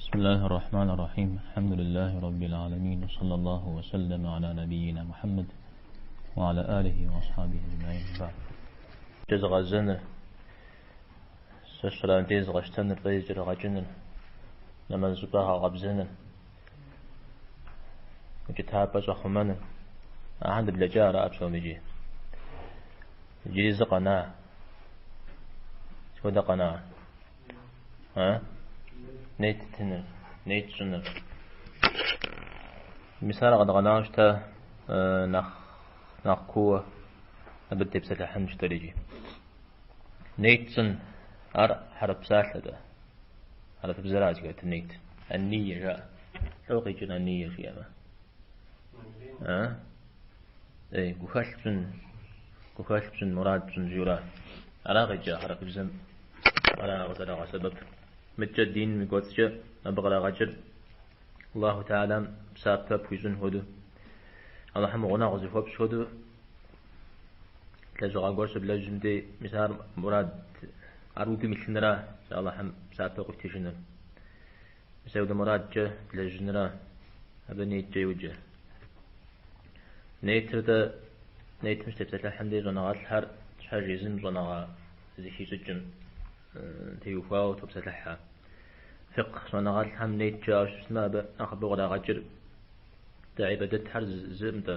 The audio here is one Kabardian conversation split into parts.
بسم الله الرحمن الرحيم الحمد لله رب العالمين وصلى الله وسلم على نبينا محمد وعلى آله وأصحابه أجمعين بعد Зыгъэзэныр, зыщыщӏэм дей зыгъэщтэныр, фӏей зыкӏэрыгъэкӏыныр, нэмэз щӏыпӏэ гъэкъэбзэныр, укӏытапӏэ щӏэхъумэныр. Ахэр дыблэкӏа ара псом иджы. Иджыри зы къэна. Сыт хуэдэ къэна? А? Нет тыныр, нет щӏыныр. Мис ар къэдгъэнауэ щыта нэхъ нэхъ кууэ абы дытепсэлъыхьын щытэр иджы. Нейт щӏын, ар хьэрып псалъэ-тӏэ. Хьэрыпыбзэра зыхэтыр нейт. Ан-нийэ жаӏэ. Лӏо къикӏыр ан-нийэ жиӏэмэ. А? Эй, гухэлъ пщӏын, гухэлъ пщӏын, мурад пщӏын жиӏэура. Ара къикӏа хьэрыпыбзэм ара къызэрагъэсэбэп. Мыдкӏэ диным и кӏуэцӏкӏэ абы кърагъэкӏыр Аллаху Теалэм псапэ пхуищӏын хуэдэу, Аллахьым гъунэгъу зыхуэпщӏ хуэдэу лэжьыгъэ гуэр щыблэжьым дей, мис ар мурад, ар уи гум илъыныра, Аллахьым псапэ къуитыжыныр. Мис апхуэдэ мурадкӏэ блэжьыныра, абы нейткӏэ йоджэ. Нейтыр-тӏэ, нейтым щытепсэлъыхьым дей щӏэныгъэлӏхэр щхьэж езым щӏэныгъэ зыхищӏыкӏым теухуауэ топсэлъыхьэ. Фикъх щӏэныгъэлӏхэм нейт жаӏэу щытмэ, абы нэхъыбэу кърагъэкӏыр дэ ӏибадэтхэр зыӏым-тӏэ.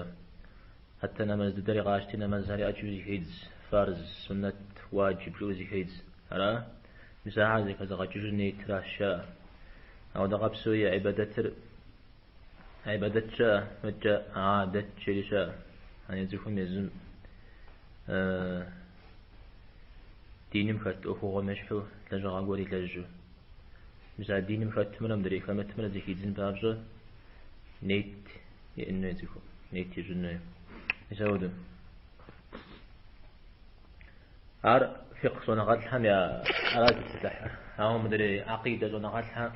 Хьэтэ нэмэз дыдэри къащти, нэмэзхэри ӏэджэу зыхедз, фарз, суннэт, уаджиб жиӏэу зыхедз. Ара? Мис ахэр зэхэзыгъэкӏыжыр нейтыращ жаӏэ. Ауэдэ къабзэуи ӏибадэтыр ӏибадэт щыӏэ, мыдкӏэ гӏадэт жери щыӏэ. Яни цӏыхум езым диным хэт ӏуэхугъуэм ещхьу лэжьыгъэ гуэр илэжьу. Мис а диным хэтымрэ мыдрей хэмытымрэ зэхидзын папщӏэ нейт иӏэн хуей цӏыхум, нейт ищӏын хуей. Мис ауэдэу. Ар фикъх щӏэныгъэлӏхэм я арат зытепсэлъыхьыр. Ауэ мыдрей акъидэ щӏэныгъэлӏхэм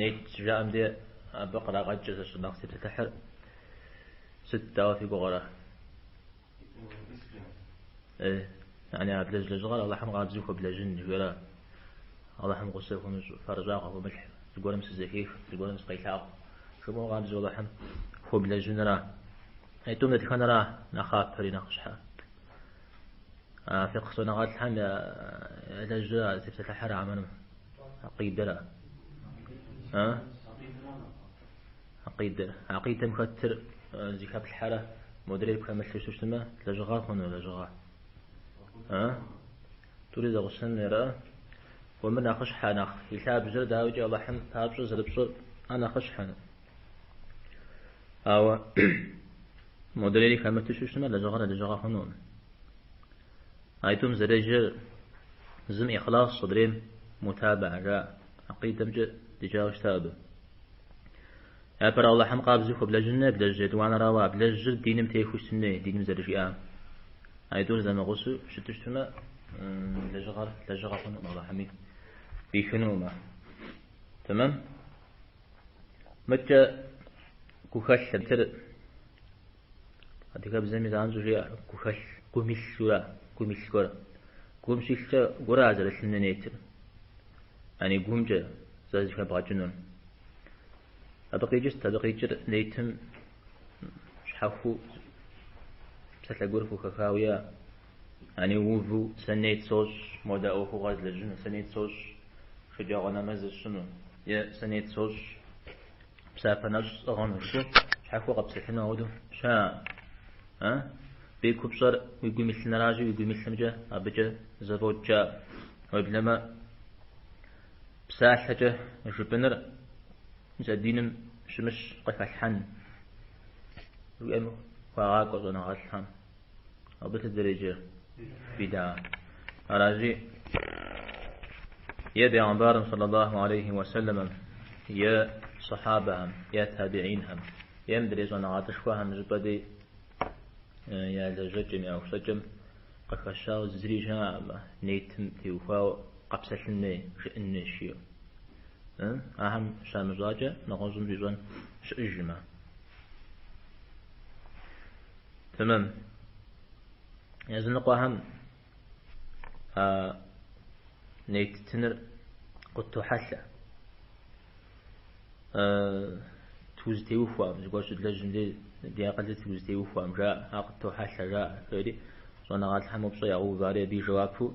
нейт щыжаӏэм де абы кърагъэкӏыр сэ нэхъ зытепсэлъыхьыр сыт дауэ фи гугъэрэ? Яни а блэжь лэжьыгъэр Алыхьым къабзэу хуэблэжьын жиӏэра? Алыхьым гъусэ хуэмыщӏу, фэрыщӏагъэ хомылъхьэу, зыгуэрым сызэхех, зыгуэрым сыкъелъагъу жыпӏэу къабзэу Алыхьым хуэблэжьыныра? Аитӏум дэтхэнэра нэхъапэри нэхъыщхьэр? А фикъх щӏэныгъэлӏхэм я лэжьыр зытепсэлъыхьыр хьэмэрэ акъидэра? А? Акъидэр. Акъидэм хэтыр зыхэплъхьэрэ модрейр пхэмылъу щытмэ, лэжьыгъэ хъуну лэжьыгъэ? А? Тӏури зэгъусэн яра? Уэ мыр нэхъыщхьэ нэхъ и лъабжьэр дауикӏи Алыхьым папщӏэ зэрыпщӏыр ар нэхъыщхьэ. Ауэ модрейри хэмыту щытмэ, лэжьыгъэр лэжьыгъэ хъунукъым. Аитӏум зэреджэр зым ихлас, адрейм мутабаа жаӏэ. Акъидэмкӏэ деджауэ щыта абы. Япэр Алыхьым къабзэу хуэблэжьын хуей, блэжь етӏуанэрауэ, а блэжьыр диным техуэу щытын хуей, диным зэрыжиӏам. Аитӏур зэмыгъусэу щыту щытмэ, лэжьыгъэр лэжьыгъэ хъунукъым Алыхьми пӏихынукъым. Тэмэм? Мыдкӏэ гухэлъыр тыр адыгэбзэми занщӏэу жеӏэ, гухэлъ, гум илъ жура, гум илъ гуэр. Гум щилъкӏэ гура зэрылъыну нейтыр. Яни гумкӏэ зэрызэхэбгъэкӏынур. Абы къикӏыр сыт? Абы къикӏыр нейтым щхьэхуэу псалъэ гуэр хухэхауэ иӏэ. Яни уву сэ нейт сощӏ модэ ӏуэхугъуэр злэжьыну, сэ нейт сощӏ шэджагъуэ нэмэзыр сщӏыну, е сэ нейт сощӏ псапэ нэщӏ сӏыгъыну жыпӏэу щхьэхуэу къэпсэлъыну ауэдэу щыӏэ. А? Абы и купщӏэр уи гум илъыныращи, уи гум илъымкӏэ абыкӏэ зэфӏокӏ жаӏэ. Уеблэмэ псалъэкӏэ жыпӏэныр мис а диным щымыщ къыхэлъхьэн жиӏэм хуагъакӏуэ щӏэныгъэлӏхэм. Абы сыт зэреджэр? Бидаа. Аращи, е бегъымбарым саллаллаху алейхи уэсэлэмэм, е сахьабэхэм, е табиинхэм, е мыдрей щӏэныгъэлӏышхуэхэм зыщӏыпӏэ дей я лэжьэкӏэм, я ӏуэхущӏэкӏэм къыхэщауэ зыри щыӏэкъым нейтым теухуауэ къэпсэлъын хуей, жыӏэн хуей жиӏэу. Ахэм щамыщӏакӏэ нэгъуэщӏым щӏищӏэн щыӏэжкъым. Тэмэм. Языныкъуэхэм а нейт тыныр къытохьэлъэ. Тхузэтеухуэкъым, зыгуэр щыдлэжьым дей ди акъылыр тхузэтеухуэкъым, жаӏэ, ар къыттохьэлъэ, жаӏэ, жери щӏэныгъэлӏхэм упщӏэ ягъэув, ари абы и жэуапу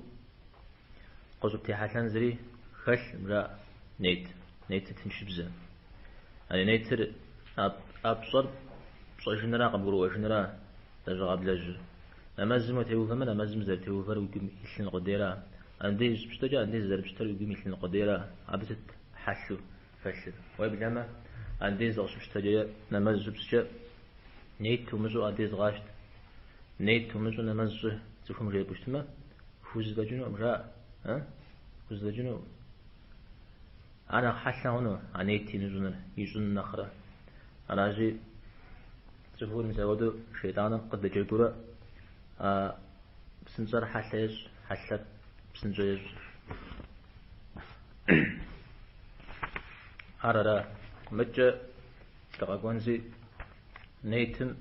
къыщӏыптехьэлъэн зыри хэлъкъым, жаӏэ, нет, нетыр тыншыбзэ. Ани нетыр а пщӏэр пщӏэжыныра, къыбгурыӏуэжыныра лэжьыгъэ блэжьыр. Нэмэзым утеувэмэ, нэмэзым зэрытеувэр уи гум илъын къудейра. Андез щыпщтэкӏэ, андез зэрыпщтэр уи гум илъын къудейра. Абы сыт хьэлъэу хэлъыр? Уеблэмэ, андез къыщыпщтэкӏэ, нэмэз щыпщӏкӏэ, нет умыщӏу андез къащтэ. Нет умыщӏу нэмэз щӏы цӏыхум жепӏэу щытмэ, хузэфӏэкӏынукъым, жаӏэ. Хузэфӏэкӏынукъым. Ар нэхъ хьэлъэ хъуну, а нет имыщӏыныр, ищӏын нэхърэ. Аращи, цӏыхур мис апхуэдэу шейтӏаныр къыдэджэгурэ а псынщӏэр хьэлъэ ещӏ, хьэлъэр псынщӏэ ещӏ. Ар ара? Мыдкӏэ дыкъэкӏуэнщи, нетым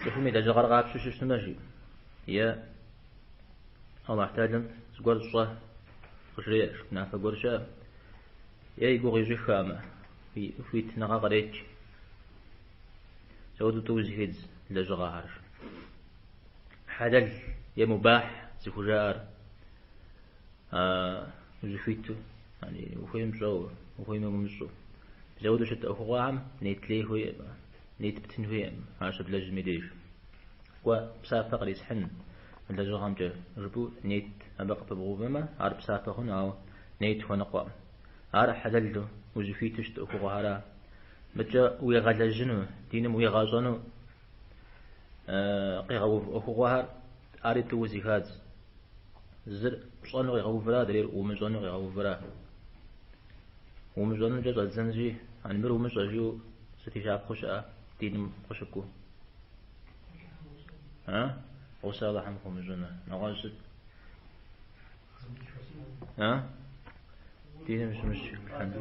цӏыхум и лэжьыгъэр къапщтэу щытмэ, жи, е Аллахь Тэхьэлам зыгуэр щӏэ къыжреӏэ, унафэ гуэр щыӏэ, е и гугъу ищӏыххамэ, хуитыныгъэ кърет. Апхуэдэу тӏууэ зэхедз лэжьыгъэхэр. Хьэлэл е мубахь зыхужаӏэр узыхуиту, ухуейм пщӏэуэ, ухуеймэ умыщӏэу. Мис апхуэдэу щыт ӏуэхугъуэхэм нет лей хуейкъым, нет птын хуейкъым ар щыблэжьым и деж. Кӏуэ, псапэ кърисхьын мы лэжьыгъэмкӏэ жыпӏэу нет абы къыпыбгъэувэмэ, ар псапэ хъуну, ауэ нет хуэныкъуэкъым. Ар хьэлэлу, узыхуиту щыт ӏуэхугъуэхэра. Мыдкӏэ уигъэлэжьыну, диным уигъэщӏэну къигъэув ӏуэхугъуэхэр ари тӏууэ зэхадз. Зыр пщӏэну къигъэувра, адрейр умыщӏэну къигъэувра. Умыщӏэнумкӏэ щӏэдзэнщи, мыр умыщӏэ жиӏэу сыт и щапхъэу щыӏэ диным къыщыкӏуэу? А? Гъусэ Алыхьым хуумыщӏыну. Нэгъуэщӏ сыт? А? Диным щымыщ хэлъхьэн.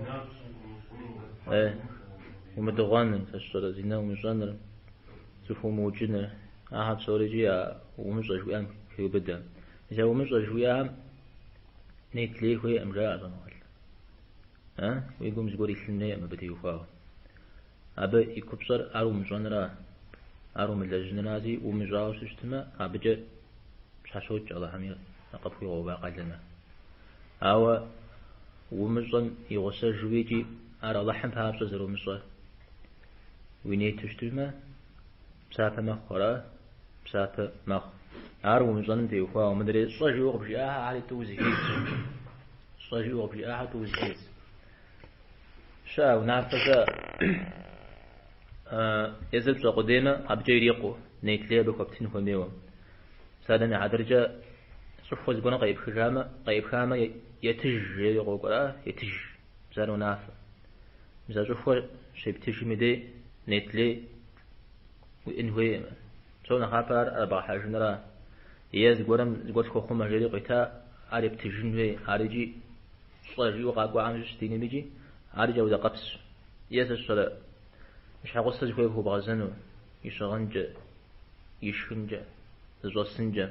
Э, умыдыгъуэныр, сэ сщӏэрэ, зинэ умыщӏэныр, цӏыху умыукӏыныр. Ахэр псори икӏи а умыщӏэ жыхуиӏэм хеубыдэ. Мис а умыщӏэ жыхуиӏэхэм нет лей хуейкъым, жаӏэ щӏэныгъэлӏ. А? Уи гум зыгуэр илъын хуейкъым абы теухуауэ. Абы и купщӏэр ар умыщӏэныра, ар умылэжьынырази, умыщӏауэ щытмэ, абыкӏэ пщхьэщокӏ Алыхьым къыпхуигъэува къалэныр. Ауэ умыщӏэм и гъусэжу икӏи ар Алыхьым папщӏэ зэрумыщӏэр уи нету щытмэ, псапэ мэхъу, ара? Псапэ мэхъу. Ар умыщӏэным теухуауэ, мыдрей щӏэ жиӏэу къыбжиӏахэр ари тӏууэ зэхедз. Щӏэ жиӏэу къыбжиӏахэр тӏууэ зэхедз. Щыӏэ, унафэ щыӏэ. Езыр пщӏэ къудеймэ, абыкӏэ ирикъуу, нет лей абы хуэптын хуэмейуэ. Псалъэм и хьэтыркӏэ, щӏыхуэ зыгуэрым къеӏыпхыжамэ, къеӏыпхамэ, етыж жери къокӏуэра, етыж. Мис ар унафэ. Мис а щӏыхуэр щептыжым и дей нет лей уиӏэн хуейкъым. Псом нэхъапэр ар ӏэрыбгъэхьэжыныра. Е зыгуэрым зыгуэр схуэхъумэ жери къуита, ар ептыжын хуей, ар икӏи щӏэ жиӏэу къакӏуахэм щыщ диным икӏи, ар икӏи ауэдэ къэпсщ. Е сэ сщӏэрэ, уи щхьэгъусэр зыхуей хуэбгъэзэну, и щыгъынкӏэ, и шхынкӏэ, зыщӏэсынкӏэ,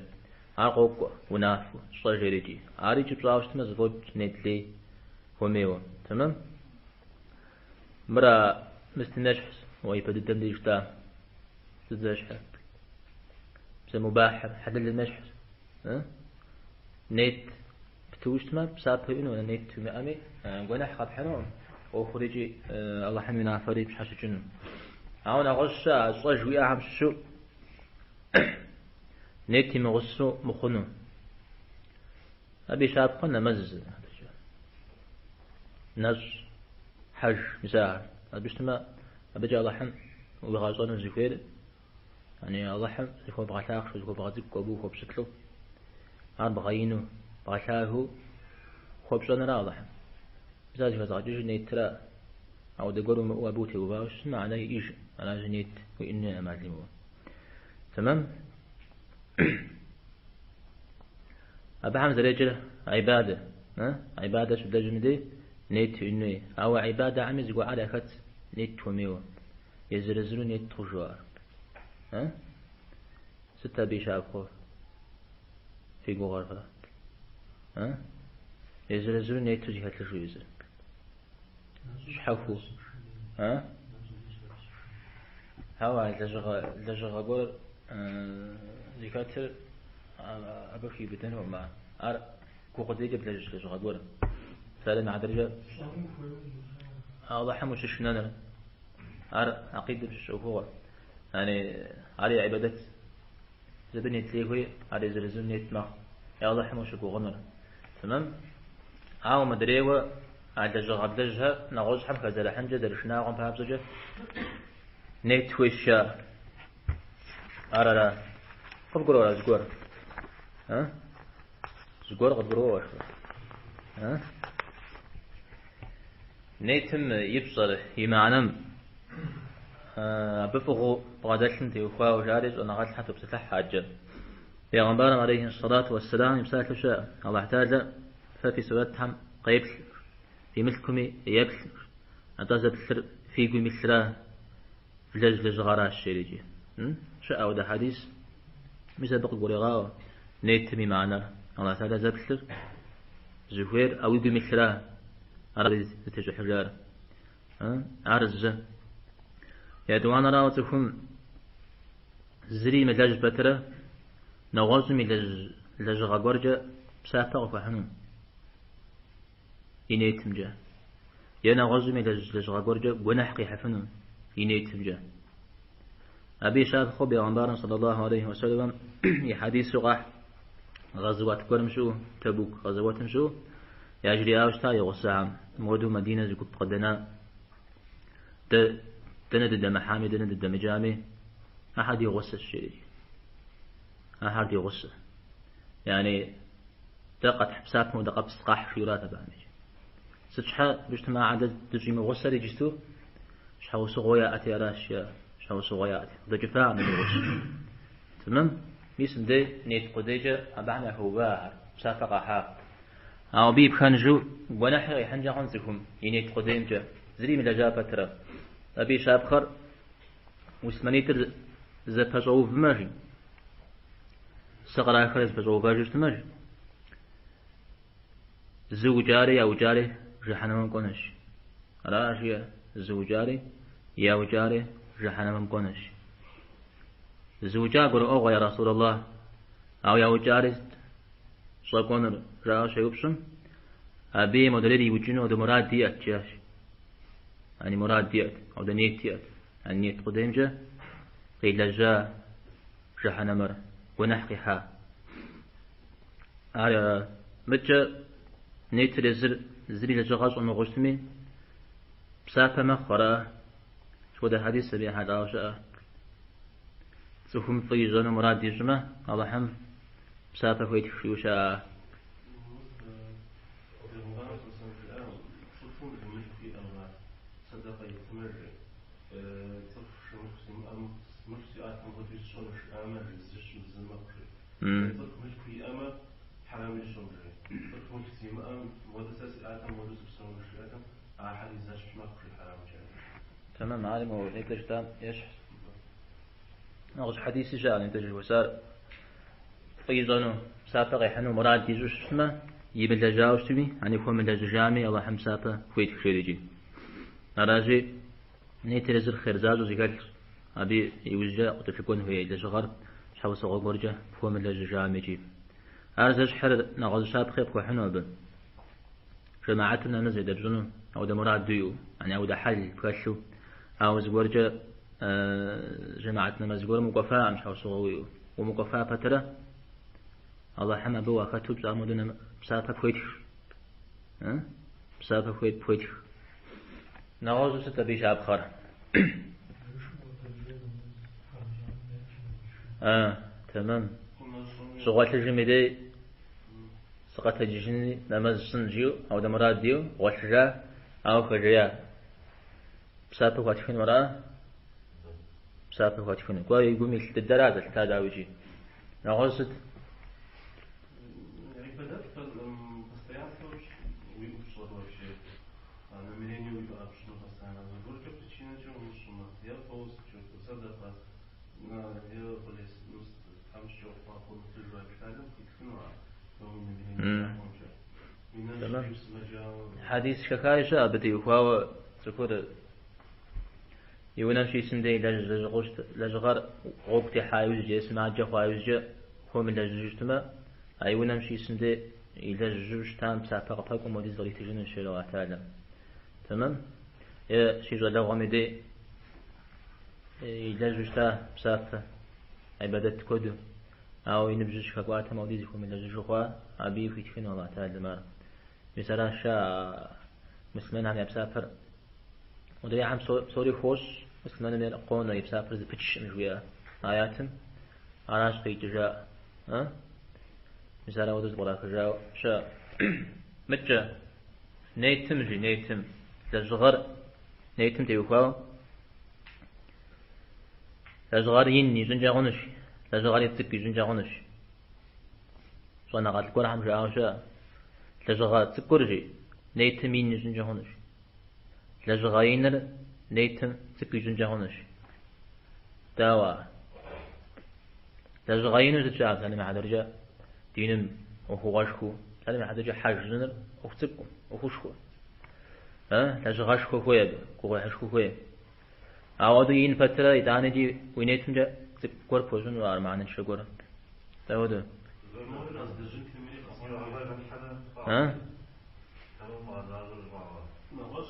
ар къокӏуэ, унафэу, щӏэ жери икӏи. Ар икӏи пщӏауэ щытмэ, зэфӏокӏ нет лей хуэмейуэ. Тэмэм? Мыр мыстым ещхьщ, уэ ипэ дыдэм деж жытӏа. Сыт зэщхьыр? Мис а мубахьыр, хьэлэлым ещхьщ. Нет птыуэ щытмэ, псапэ уиӏэну, нет уимыӏэми, гуэныхь къэпхьынукъым, ӏуэхур икӏи Алыхьым и унафэри пщхьэщыкӏыну. Ауэ нэгъуэщӏ щыӏэ, а щӏэ жыхуиӏэхэм щыщу нет имыгъусэу мыхъуну. Абы и щапхъэ нэмэз, нэщӏ, хьэж, мис ахэр. Абы щытмэ, абыкӏэ Алыхьым уигъэщӏэну зыхуейр, яни Алыхьым зыхуэбгъэлъахъшэу, зыхуэбгъэцӏыкӏуу, абы ухуэпщылӏу, ар бгъэину, бгъэлъагэу хуэпщӏэныра Алыхьым. Мис ар зыхэзгъэкӏыжыр нетра. Ауэдэ гуэр умыӏэу абы утеувауэ щытмэ, мыхьэнэ иӏэжкъым. Аращи, нет уиӏэну ӏэмал имыӏэу. Тэмэм? Абыхэм зэреджэр гьибадэ. Гьибадэ щыблэжьым дей нет уиӏэн хуей. Ауэ гьибадэхэми зыгуэрхэр яхэтщ нет хуэмейуэ. Езыр-езыру нет хъужу ар. Сыт абы и щапхъэу фи гугъэр фэ? Езыр-езыру нету зыхэлъыжу езыр. щхьэхуэу. А? Хьэуэ, а лэжьыгъэ, лэжьыгъэ гуэр зыхэтыр абы хиубыдэнукъым ар. Ар гу къудейкӏэ блэжь лэжьыгъэ гуэр. Псалъэм и хьэтыркӏэ Алыхьым ущышынэныр. Ар акъидэм щыщ ӏуэхугъуэ. Яни ари ибадэт. Абы нет лей хуей, ар езыр-езыру нет мэхъу. Е Алыхьым ущыгугъыныр. Тэмэм? Ауэ мыдрейуэ а лэжьыгъэ блэжьхэр нэгъуэщӏхэм хэзэрыхьынкӏэ зэрышынагъуэм папщӏэкӏэ нет хуейщ жаӏэ. Ар ара? Къыбгурыӏуэрэ зыгуэр? А? Зыгуэр къыбгурыӏуэрэ? А? Нетым и пщӏэр, и мыхьэнэм абы фӏыгъуэу бгъэдэлъым теухуауэ жари щӏэныгъэлӏхэр топсэлъыхь адэкӏэ. Пегъэмбарым алейхи сэлату уэсселам и псалъэу щыӏэ, Аллахь Тэхьэлэ фэ фи сурэтхэм къеплъ, фи мылъкуми еплъ, атӏэ зэплъыр фи гум илъра, влэжь лэжьыгъэращ, жери икӏи. Щыӏэ ауэдэ хьэдис, мис абы къыгурегъаӏуэ нетым и мыхьэнэр. Аллахь Тэхьэлэ зэплъыр зыхуейр а уи гум илъра, ара зытещӏыхьыжар. Ар зы. Етӏуанэрауэ цӏыхум зыри имылэжь пэтрэ нэгъуэщӏым илэжь лэжьыгъэ гуэркӏэ псапэ къыхуэхьыну и нетымкӏэ. Е нэгъуэщӏым илэжь лэжьыгъэ гуэркӏэ гуэныхь къихьыфыну и нетымкӏэ. Абы и щапхъэу бегъымбарым саллаллаху алейхи уэсэлэм и хьэдису къахь гъэзуат гуэрым щыӏэу, Табук гъэзэуэтым щыӏэу, яжриӏауэ щыта и гъусэхэм, мыуэдэу Мадинэ зы гуп къыдэна, дэ дэнэ дыдэмыхьами, дэнэ дыдэмыкӏами, ахэр ди гъусэщ, жери. Ахэр ди гъусэ. Яни дэ къэтхь псапэм хуэдэ къэпс къахь жиӏэурат абыхэм иджы. Сыт щхьэ быщтым ахэр дэ дыщӏимыгъусэр иджысту щхьэусыгъуэ яӏэти аращ, я щхьэусыгъуэ яӏэти. Къыдэкӏыфакъым ди гъусэ. Тэмэм, мис мыдей нет къудейкӏэ абыхэм яхэува ахэр, псапэ къахьа. Ауэ абы и пхэнжу гуэныхьи къихьынкӏэ хъун цӏыхум и нет къудеймкӏэ, зыри имылэжьа пэтрэ. Абы и щапхъэр муслъымэнитӏыр зэпэщӏэувмэ, жи. Сэ кърахрэ зэпэщӏэувэжу щытмэ, жи. Зыукӏари яукӏари жыхьэнэмэм кӏуэнущ. Ара жиӏэ, зыукӏари яукӏари жыхьэнэмэм кӏуэнущ. Зыукӏа гурыӏуэгъуэ, я Расулаллах, ауэ яукӏари сыт щӏэкӏуэнур, жаӏэу щеупщӏым, абыи модрейр иукӏыну ауэдэ мурад иӏэт, жиӏащ. Ани мурад иӏэт, ауэдэ нет иӏэт. А нет къудеймкӏэ къилэжьа жыхьэнэмэр, гуэныхь къихьа. Ар мыдкӏэ нетыр езыр зыри лэжьыгъэ щӏымыгъуу щытми, псапэ мэхъу, ара? Сыт хуэдэ хьэдис абы ехьэлӏауэ щыӏэ? Цӏыхум фӏы ищӏэну мурад ищӏмэ, Алыхьым псапэ хуетх жиӏэу щыӏэ. Цӏыху мылъку иӏэмэ, хьэрэм ищӏэу жи. Цӏыху мылъку зимыӏэм, мыуэдэ сэ сиӏатэм, мыуэдэу сыпсэуну жиӏэтэм, ахьэри зэщхь мэхъу жи хьэрамкӏэ. Тэмэм, ари мо нетӏэ жытӏам ещхьщ. Нэгъуэщӏ хьэдиси щыӏэ нетӏэ жыхуэсар фӏы ищӏэну, псапэ къихьыну мурад ищӏу щытмэ, имылэжьауэ щытми, ани хуэмылэжьыжами Алыхьым псапэ хуетх жери икӏи. Аращи, нетыр езыр хъер защӏэу зэхэлъщ. Абы иужькӏэ къыкӏэлъыкӏуэн хуей лэжьыгъэр щхьэусыгъуэ гуэркӏэ пхуэмылэжьыжами икӏи. Ар зэщхьыр нэгъуэщӏ щапхъи пхуэхьыну абы. Жэмаатым нэмэз ядэпщӏыну, ауэдэ мурад уиӏэу, ани ауэдэ хьэл пхэлъу, ауэ зыгуэркӏэ жэмаат нэмэз гуэрым укӏуэфакъым щхьэусыгъуэ уиӏэу. Умыкӏуэфа пэтрэ, Алыхьым абы уахэту пщӏам хуэдэу псапэ пхуетх. Псапэ пхуетх. Нэгъуэщӏу сыт абы и щапхъэр? А, тэмэм. Щыгъуэлъыжым и дей сыкъэтэджыжыни нэмэз сщӏын жиӏэу, ауэдэ мурад иӏэу, гъуэлъыжа, ауэ хэжея. Псапэ хуатхыну ара? Псапэ хуатхыну. Кӏуэ и гум илъ дыдэра зэлъыта дауикӏи. Нэгъуэщӏ сыт? Гьибадэт постоянство уи упщӏэр вообще. Намерение уиӏэ пщӏыну постоянно. Зыгуэркӏэ причинэкӏэ умыщӏмэ, е пост, садэкъэ, е къулейс, тхьэмыщкӏэ ухъуа, пхуэмытыжу а пшалэм хуитхыну ар, уи намерение закъуэмкӏэ. Уи нэжь Хьэдис хэхаи щыӏэ абы теухуауэ. Цӏыхур и унэм щисым де илэжь лэжьыгъэр гъуэгу техьа иужькӏэ е сымаджэ хъуа иужькӏэ хуэмылэжьыжу щытмэ, а и унэм щисым де илэжьу щытам псапэ къыпэкӏуэм хуэдиз къритыжынущ Аллахь Тэхьэлам. Тэмэм? Е щищӏалэгъуэм и де илэжьу щыта псапэ, ибадэт куэду, ауэ и ныбжьыр щыхэкӏуатэм ауэдиз хуэмылэжьыжу хъуа, абыи хуитхыну Аллахь Тэхьэлам ар. Мис аращ а муслъымэнхэм я псапэр. Мыдрейхэм псори хощӏ, муслъымэным ейр къонэ и псапэр зыпычкъым жыхуиӏэ аятым. Аращ къикӏыжа. Мис ар ауэдэу зэпкърахыжауэ щыӏэ. Мыткӏэ нетым жи, нетым. Лэжьыгъэр нетым теухуауэ. Лэжьыгъэр ин ищӏынкӏэ хъунущ, лэжьыгъэри цӏыкӏу ищӏынкӏэ хъунущ. Щӏэныгъэлӏ гуэрхэм жаӏауэ щыӏэ. Лэжьыгъэ цӏыкӏур жи, нетым ин ищӏынкӏэ хъунущ. Лэжьыгъэ иныр нетым цӏыкӏу ищӏынкӏэ хъунущ. Дауэ ар? Лэжьыгъэ ину сыт щыӏэ псалъэм и хьэтыркӏэ диным ӏуэхугъуэшхуэу, псалъэм и хьэтыркӏэ хьэж щӏыныр ӏуэху цӏыкӏукъым, ӏуэхушхуэ. Лэжьыгъэшхуэ хуей абы, гугъуехьышхуэ хуей. Ауэдэу ин пэтрэ итӏанэ икӏи уи нетымкӏэ цӏыкӏу гуэр пхуэщӏыну ар мыхьэнэншэ гуэр. Дауэдэу?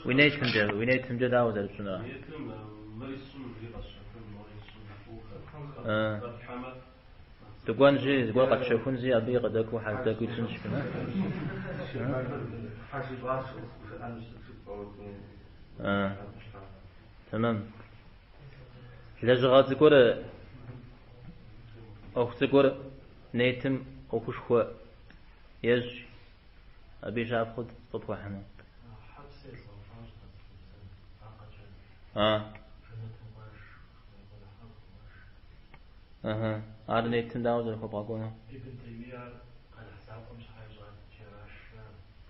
Уи нетымкӏэ, уи нетымкӏэ дауэ зэрыпщӏынур? Дыкӏуэнщи, зыгуэр къэтщэхунщи, абы и къыдэкӏуэу хьэж тӏэкӏуи тщӏынщ. Тэмэм. Лэжьыгъэ цӏыкӏур, ӏуэху цӏыкӏур нетым ӏуэхушхуэ ещӏ, абы и щапхъэу къыпхуэхьыну. Ар нетым дауэ зэрыхуэбгъэкӏуэну?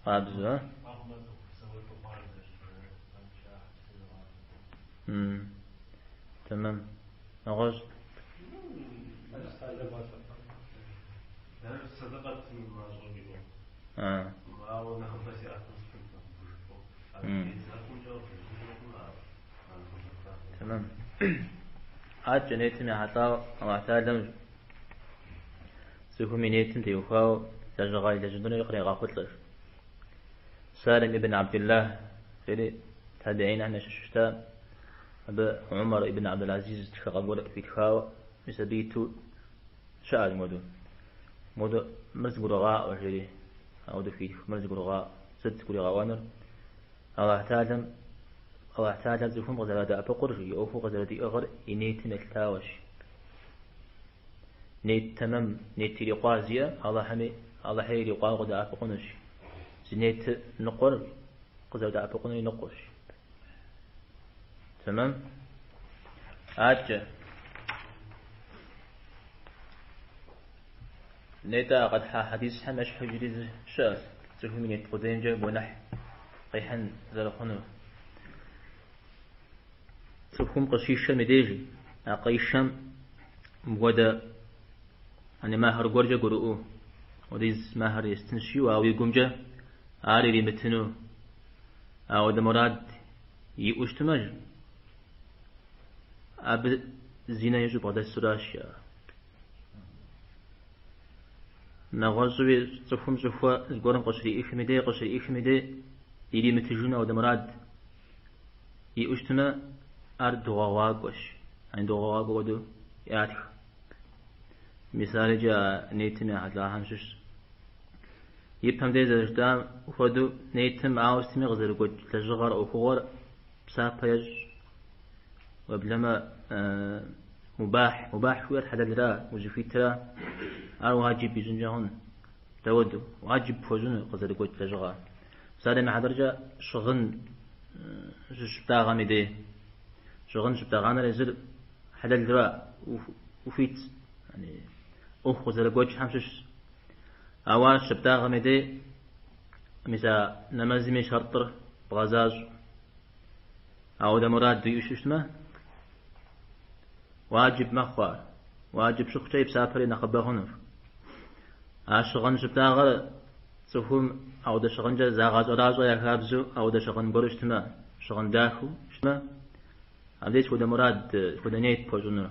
Къабзэу, а? Тэмэм. Нэгъуэщӏ? Тэмэм. Адэкӏэ нетым ехьэлӏауэ Аллахь Тэхьэлам цӏыхум и нетым теухуауэ лэжьыгъэ илэжьынури кърегъэхъулӏэж. Салим ибн Абдуллах жери табиинхэм ящыщу щыта, абы Умар ибн Абдул-Азиз тхыгъэ гуэр хуитхауэ, мис абы иту щыӏэщ мыуэду. Мыуэду мыр зыгурыгъаӏуэ жери, ауэдэу хуитх, мыр зыгурыгъаӏуэ. Сыт зыгуригъэӏуэнур? Аллахь Тэхьэлам, Аллахь Тэхьэлэр цӏыхум къызэрадэӏэпыкъур, и ӏуэхур къызэрыдиӏыгъыр и нетым елъытауэщ. Нет тэмэм, нет ирикъуа зиӏэ Аллахьми, Аллахьри ирикъуауэ къыдэӏэпыкъунущ. Зи нет ныкъуэр къызэрыдэӏэпыкъунури ныкъуэщ. Тэмэм? Адэкӏэ. Нетӏэ а къэтхьа хьэдисхэм ещхьу иджыри зы щыӏэщ, цӏыхум и нет къудеймкӏэ гуэныхь къихьын зэрыхъунур. Цӏыхум къыщишэм и деж а къишэм мыпхуэдэ ани махэр гуэркӏэ гурыӏуэу, хуэдиз махэр естынщ жиӏэу, ауэ и гумкӏэ ар иримытыну ауэдэ мурад иӏэу щытмэ, абы зинэ ищӏу бгъэдэсуращ. Нэгъуэщӏуи цӏыхум щӏыхуэ зыгуэрым къыщриӏыхым и дей, къыщриӏыхым и дей иримытыжыну ауэдэ мурад иӏэу щытмэ, ар дыгъуэгъуакӏуэщ. Ани дыгъуэгъуакӏуэ хуэдэу ятх. Мис ар иджы а нетым ехьэлӏахэм щыщщ. Ипэм дей зэрыжытӏам хуэдэу нетым ауэ сытми къызэрыгуэкӏ лэжьыгъэр, ӏуэхугъуэр псапэ ещӏ. Уеблэмэ мубахь, мубахь жыхуиӏэр хьэлэлра, узыхуитра, ар уаджиб ищӏынкӏэ хъун. Дауэдэу, уаджиб пхуэщӏыну къызэрыгуэкӏ лэжьыгъэ. Псалъэм и хьэтыркӏэ щыгъын зыщыптӏагъэм и дей. Щыгъын щыптӏэгъэныр езыр хьэлэлра, ухуит, ӏуэху къызэрыгуэкӏхэм щыщщ. Ауэ ар щыптӏагъэм и дей, мис а нэмэзым и шэртӏыр бгъэзащӏ. Ауэдэ мурад уиӏэу щытмэ, уаджиб мэхъу ар. Уаджиб щыхъукӏэ и псапэри нэхъыбэ хъунущ. А щыгъын щыптӏагъэр цӏыхум ауэдэ щыгъынкӏэ загъэщӏэращӏэ я хабзэу ауэдэ щыгъын гуэру щытмэ, Щыгъын дахэу щытмэ, абдей сыт хуэдэ мурад, сыт хуэдэ нет пхуэщӏынур?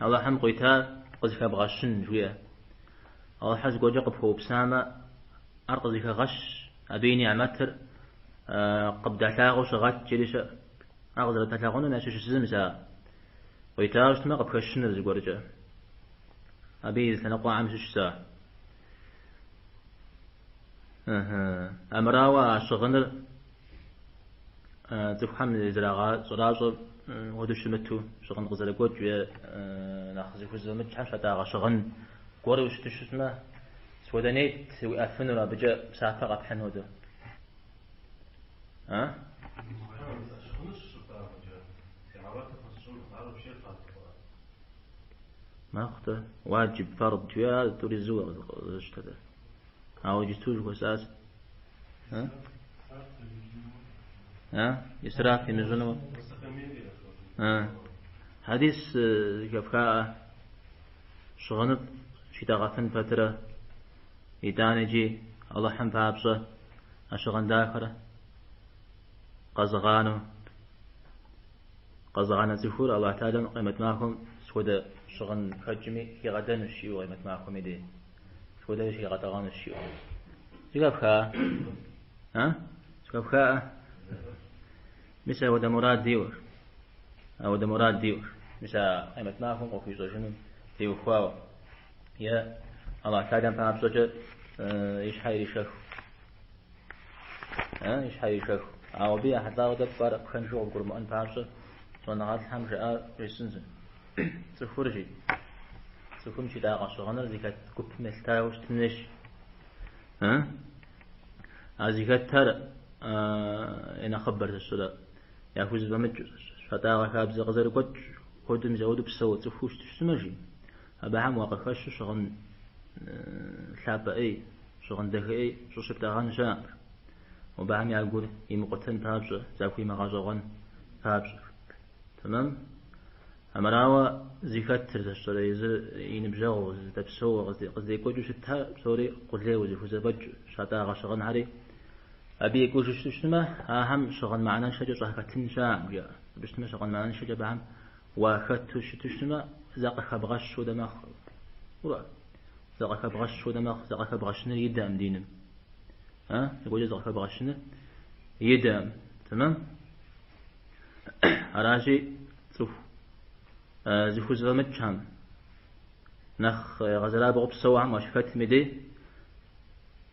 Алыхьым къуитар къызыхэбгъэщын жиӏэ. Алыхьыр зыгуэркӏэ къыпхуэупсамэ, ар къызыхэгъэщ, абы и нигьмэтыр къыбдалъагъуу щыгъэт жери щыӏэ. Ар къызэрыбдалъагъунум ящыщ зы мис ар. Къуитауэ щытмэ, къыпхэщыныр зыгуэркӏэ. Абы и зы лъэныкъуэхэм щыщ ар. Армырауэ а щыгъыныр цӏыхухэм зэрагъэщӏэращӏэр хуэдэу щымыту, щыгъын къызэрыгуэкӏ е нэхъ зыхузэфӏэмыкӏхэм щатӏагъэ щыгъын гуэру щыту щытмэ, сыт хуэдэ нет уиӏэфынур абыкӏэ псапэ къэпхьын хуэдэу? А? Мэхъу-тӏэ, уаджиб, фард жиӏэр ар тӏури зыуэ къызэщтэ. Ауэ иджысту жыхуэсӏащ. А? Исраф имыщӏыну. А? Хьэдис зэхэфхаӏэ щыгъыныфӏ щитӏэгъэфын пэтрэ, итӏанэ икӏи Алыхьым папщӏэ а щыгъын дахэр къэзыгъанэу, къэзыгъанэ цӏыхур Аллахь Тэхьэлам къемэт махуэм сыт хуэдэ щыгъын хэкӏми хигъэдэнущ жиӏэу къемэт махуэм и дей. Сыт хуэдэри щигъэтӏэгъэнущ жиӏэу. Зэхэфха? А? Зэхэфхаӏэ? Мис ауэдэ мурад иӏэу. Ауэдэ мурад иӏэу. Мис а къемэт махуэм къыхуищӏэжынум теухуауэ. Е Аллахь Тэхьэлам папщӏэкӏэ и щхьэ иришэху. И щхьэ иришэху. Ауэ абы ехьэлӏауэ тӏэкӏу ар пхэнжу къыбгурымыӏуэн папщӏэ щӏэныгъэлӏхэм жаӏар жесӏэнщ. Цӏыхур жи. Цӏыхум щитӏагъэ щыгъыныр зыхэт гупым елъытауэ щытын хуейщ. А зыхэтхэр я нэхъыбэр зэщӏрэ яхузэфӏэмыкӏ щатӏагъэ хабзэ къызэрыгуэкӏ хуэдэу мис ауэдэу псэу цӏыхуу щытмэ, жи. Абыхэм уакъыхэщу щыгъын лъапӏэ ӏей, щыгъын дахэ ӏей щӏыщыптӏэгъэн щыӏэкъым. Абыхэм я гур имыкъутэн папщӏэ, захуимыгъэщӏэгъуэн папщӏэ. Тэмэм? Армырауэ зыхэтыр зэщӏэрэ езыр и ныбжьэгъу зыдэпсэууэ къыздекӏуэкӏыу щытхэр псори къулейуэ зыхузэфӏэкӏ щатӏагъэ щыгъынхэри абы екӏужу щыту щытмэ, ахэм щыгъын мыхьэнэншэкӏэ щӏахэтын щыӏэкъым, жаӏэ. Абы щытмэ, щыгъын мыхьэнэншэкӏэ абыхэм уахэту щыту щытмэ, закъыхэбгъэщ хуэдэ мэхъу. Ура? Закъыхэбгъэщ хуэдэ мэхъу, закъыхэбгъэщыныр идэкъым диным. А? Зыгуэркӏэ закъыхэбгъэщыныр идэкъым. Тэмэм? Аращи, цӏыху зыхузэфӏэмыкӏхэм, нэхъ егъэзэрабгъу псэухэм уащыхэтым и дей,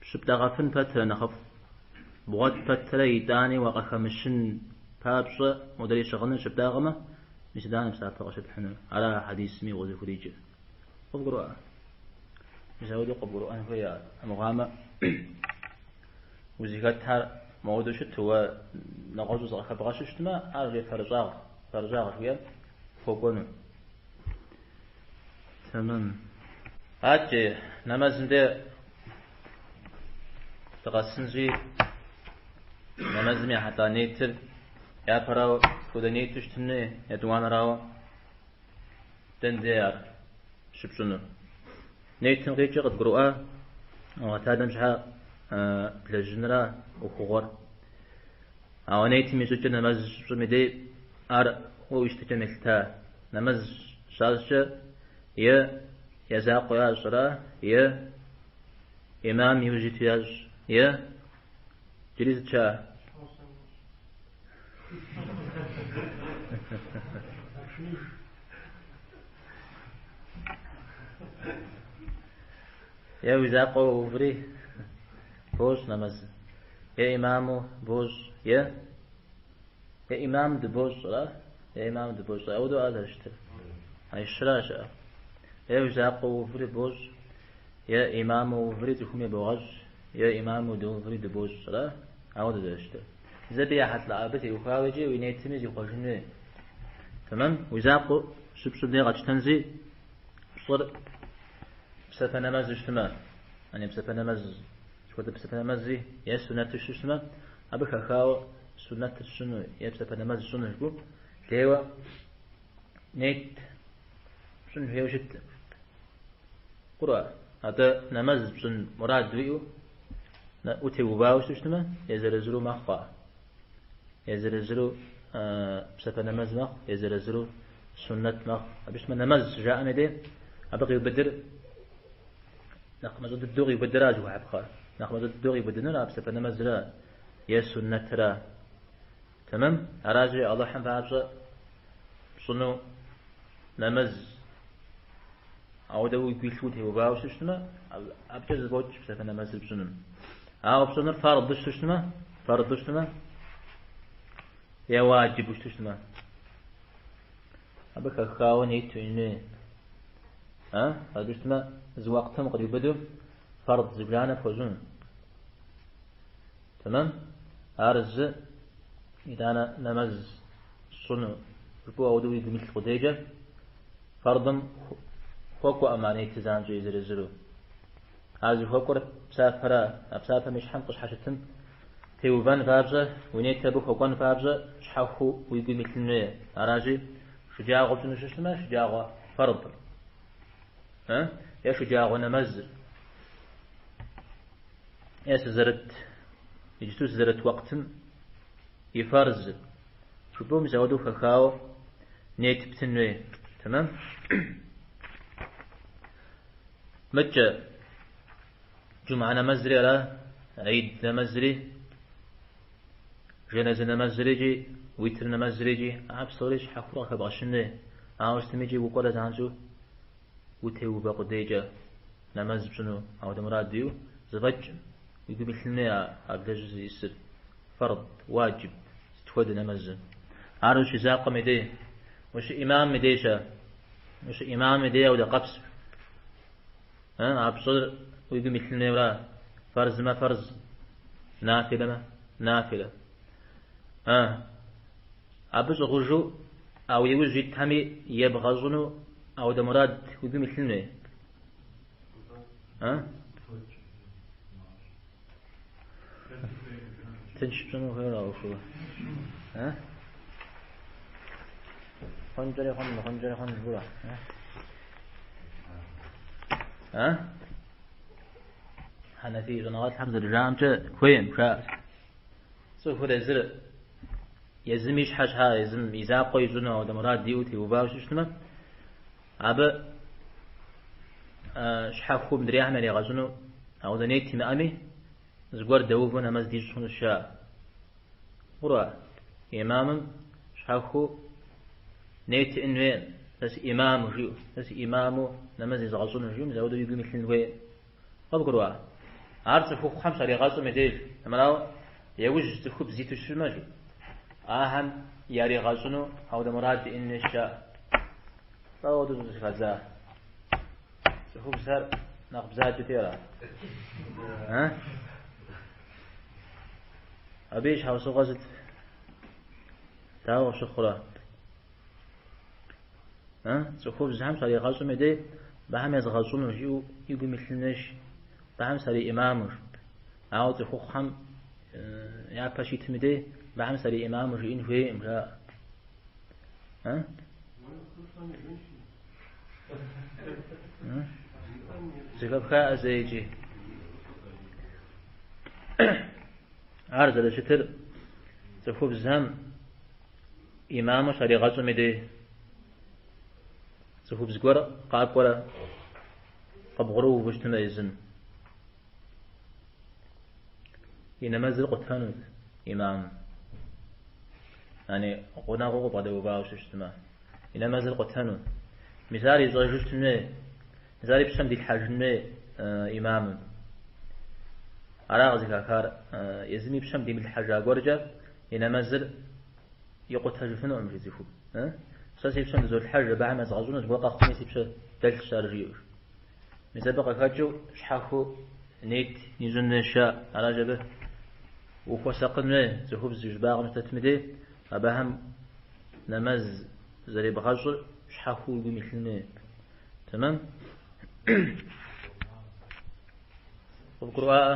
щыптӏэгъэфын пэтрэ нэхъыфӏ, бгъуэт пэтрэ итӏани уакъыхэмыщын папщӏэ модрей щыгъыныр щыптӏагъэмэ, мис итӏанэ псапэ къыщыпхьынур. Ара хьэдисми укъызыхуриджэр. Къыбгурыӏуа? Мис ауэдэу къыбгурыӏуэн хуей ар. Армыхъуамэ, узыхэтхэр моуэдэу щыту, уэ нэгъуэщӏу зыкъыхэбгъэщу щытмэ, ар уже фэрыщӏагъ, фэрыщӏагъ жыхуиӏэм хуэкӏуэну. Тэмэм. Адэкӏэ нэмэзым де дыкъэсынщи, нэмэзым ехьэлӏа нетыр япэрауэ сыт хуэдэ нету щытын хуей, етӏуанэрауэ дэн дей ар щыпщӏынур. Нетым къикӏыр къыдгурыӏуа, Аллахь Тэхьэлам щхьэ блэжьыныра ӏуэхугъуэр. Ауэ нетым и щӏыкӏэр нэмэз щыпщӏым и дей ар уэ уи щытыкӏэм елъыта. Нэмэз щащӏкӏэ е я закъуэ ящӏра, е имам иужь иту ящӏ, е джыри сыт щыӏэ? Е уи закъуэ уоуври бощӏ нэмэз, е имаму бощӏ, е е имам дыбощӏра, е имам дыбощӏ, ауэдэу ар зэрыщытыр. А щыра щыӏэр. Е уи закъуэ уоуври бощӏ, е имаму уоуври цӏыхум ебогъэщӏ, е имаму доуври дыбощӏра, ауэдэу зэрыщытыр. Мис абы ехьэлӏа абы теухуауэ икӏи уи нетми зихъуэжын хуей. Тэмэм, уи закъуэу щыпщӏым дей къэтщтэнщи, пщӏыр псапэ нэмэзу щытмэ, яни псапэ нэмэз, сыт хуэдэ псапэ нэмэзи е суннэту щытмэ, абы хэхауэ суннэтыр сщӏыну е псапэ нэмэз сщӏыну жыпӏэу лейуэ нет пщӏын хуейуэ щыткъым. Къурӏэ, атӏэ нэмэз пщӏын мурад уиӏэу. Утеувауэ щытмэ, езыр-езыру мэхъу ар. Езыр-езыру псапэ нэмэз мэхъу, езыр-езыру суннэт мэхъу. Абы щытмэ нэмэз щыжаӏэм и дей, абы къиубыдыр нэхъ мащӏэ дыдэу къиубыдыра зыхуэхьыпхъэр. Нэхъ мащӏэ дыдэу къиубыдынур а псапэ нэмэзра е суннэтра. Тэмэм? Аращи, Алыхьым папщӏэ пщӏыну нэмэз ауэдэ уигу илъу утеувауэ щытмэ, абыкӏэ зэфӏокӏ псапэ нэмэзыр пщӏыным. Ауэ пщӏынур фарду щытмэ, фарду щытмэ, е уаджибу щытмэ, абы хэхауэ нет уиӏэн хуей. А? Фарду щытмэ, зы уэкътым къриубыдэу фард зыбжанэ пхуэщӏыну. Тэмэм? Ар зы итӏанэ нэмэз сщӏыну жыпӏэу ауэдэу уи гум илъ къудейкӏэ фардым хуэкӏуэкъым а нетыр занщӏэу езыр-езыру. Ар зыхуэкӏуэр псапэра, а псапэм и щхьэм къыщхьэщытым теувэн папщӏэ, уи нетыр абы хуэкӏуэн папщӏэ щхьэхуэу уи гум илъын хуей. Аращи, шэджагъуэ пщӏыну щытмэ, шэджагъуэ фардыр. Е шэджагъуэ нэмэзыр. Е сызэрыт, иджыту сызэрыт уэкътым и фарзыр. Жыпӏэу мис ауэдэу хэхауэ нет птын хуей. Тэмэм? Мыткӏэ джумгьэ нэмэзри ара, гьид нэмэзри, жэназы нэмэзри икӏи уитр нэмэзри икӏи, а псори щхьэхуэу къыхэбгъэщын хуей. Ауэ щытми икӏи укӏуэрэ занщӏэу утеувэ къудейкӏэ нэмэз пщӏыну ауэдэ мурад уиӏэу зэфӏэкӏкъым. Уи гум илъын хуей а блэжьыр зиӏысыр, фард, уаджиб, сыт хуэдэ нэмэзыр. Ар ущизакъуэм и дей, ущыӏимамым и дей-щэ, ущыӏимамым и дей ауэдэ къэпс. А пщӏыр уи гум илъын хуейуэра? Фарзмэ фарз, нафилэмэ нафилэ. Абы щӏыгъужу а уи ужь итхэми ебгъэщӏыну ауэдэ мурад уи гум илъын хуей. Тынш пщӏыну хуейр а ӏуэхур. Хъункӏэри хъун, мыхъункӏэри хъун жыпӏэу. Хьэнэфий щӏэныгъэлӏхэм зэрыжаӏэмкӏэ хуейм, жаӏэ. Цӏыхур езыр езым и щхьэ щхьа, езым и закъуэ ищӏыну ауэдэ мурад иӏэу теувауэ щытмэ, абы щхьэхуэу мыдрейхэм яригъэщӏыну ауэдэ нет имыӏэми, зыгуэр дэувэу нэмэз дищӏ хъунущ, жаӏэ. Ура, имамым щхьэхуэу нет иӏэн хуейкъым, сэ сыӏимаму жиӏэу, сэ сыӏимаму нэмэз езгъэщӏыну жиӏэу, мис ауэдэу и гум илъын хуейкъым. Къыбгурыӏуа? Ар цӏыхухъухэм щаригъэщӏым и деж, армырауэ, яужь цӏыхубз иту щытмэ, жи, ахэм яригъэщӏыну ауэдэ мурад иӏэн хуейщ, жаӏэ. Лӏо ауэдэу щӏызэхадза? Цӏыхубзхэр нэхъ бзаджэти ара? А? Абы и щхьэусыгъуэ сыт? Дауэ къыщыхъурэ? Цӏыхубзхэм щаригъэщӏым и дей абыхэм езгъэщӏыну жиӏэу и гум илъын хуейщ, абыхэм сариӏимаму. Ауэ цӏыхухъухэм япэ щитым и дей абыхэм сариӏимаму жиӏэн хуейкъым, жаӏэ. Зэхэпхаӏэ зэ икӏи. Ар зэрыщытыр цӏыхубзхэм имаму щаригъэщӏым и дей цӏыхубз гуэр къакӏуэрэ къыбгъурыувэу щытмэ езым. И нэмэзыр къутэнут имамым. Яни гъунэгъуу къыбгъэдэувауэ щытмэ, и нэмэзыр къутэну. Мис ар ищӏэжу щытын хуей, мис ар и пщэм дилъхьэжын хуей имамым. Ара къызыхахар езым и пщэм димылъхьэжа гуэркӏэ и нэмэзыр икъутэжыфынукъым, жи цӏыхум. Сэ си пщэм дызолъхьэж, абыхэм езгъэщӏыну зыгуэр къэхъуми си пщэ дэлъщ ар жиӏэу. Мис абы къыхэкӏыу щхьэхуэу нет ищӏын хуейщ, жаӏэ. Аращ абы ухуэсакъын хуей цӏыхубз уи щӏыбагъым щыдэтым и дей, абыхэм нэмэз зэребгъэщӏыр щхьэхуэу уи гум илъын хуей. Тэмэм? Къыбгурыӏуаӏэ?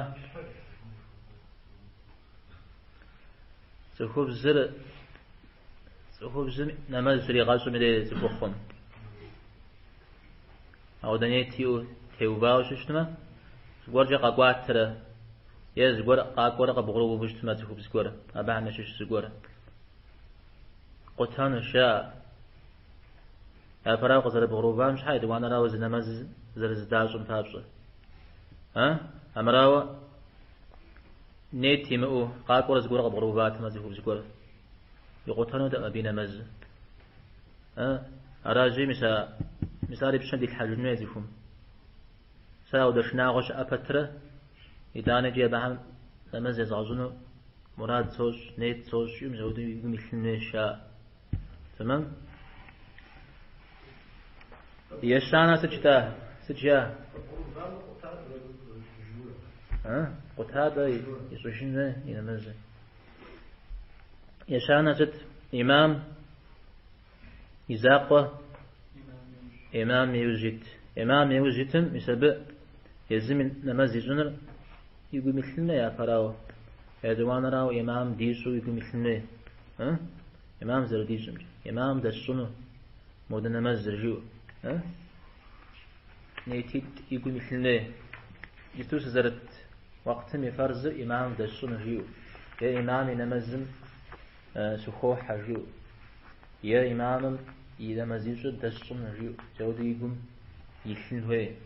Цӏыхубзыр цӏыхубзым нэмэз щригъэщӏым и дей цӏыхухъум. Ауэдэ нет иӏэу теувауэ щытмэ, зыгуэркӏэ къэкӏуатэрэ Е зыгуэр къакӏуэрэ къыбгъурыувэу щытмэ цӏыхубз гуэр, абыхэм ящыщ зыгуэр. Къутэнущ, жаӏэ. Япэрауэ къызэрыбгъурыувам щхьэ, етӏуанэрауэ зы нэмэз зэрызэдащӏым папщӏэ. А? Амырауэ нет имыӏэу къакӏуэрэ зыгуэр къыбгъурыуватэмэ цӏыхубз гуэр. Икъутэнутэкъым абы и нэмэзыр. А? Аращи, мис а, мис ар и пщэм дилъхьэжын хуей цӏыхум. Сэ ауэдэ шынагъуэ щыӏэ пэтрэ, итӏанэкӏи абыхэм нэмэз езгъэщӏыну мурад сощӏ, нет сощӏ, жиӏэу мис ауэдэу и гум илъын хуейщ, жаӏэ. Тэмэм? Ещанэ сыт жытӏа? Сыт жиӏа? Къутатӏэ ищӏыжын хуей и нэмэзыр. Ещанэ сыт? Имам и закъуэ имам иужь ит. Имам иужь итым, мис абы езым нэмэз ищӏыныр и гум илъын хуей япэрауэ. Етӏуанэрауэ имам дищӏу и гум илъын хуей. Имам зэрыдищӏымкӏэ. Имам дэсщӏыну модэ нэмэзыр жиӏэу. Нетитӏ и гум илъын хуей. Иджыпсту сызэрыт уэкътым и фэрзыр имам дэсщӏыну жиӏэу. Е имам и нэмэзым сыхохьэ жиӏэу, е имамым и нэмэзищӏыр дэсщӏыну жиӏэу, мис ауэдэу и гум илъын хуей.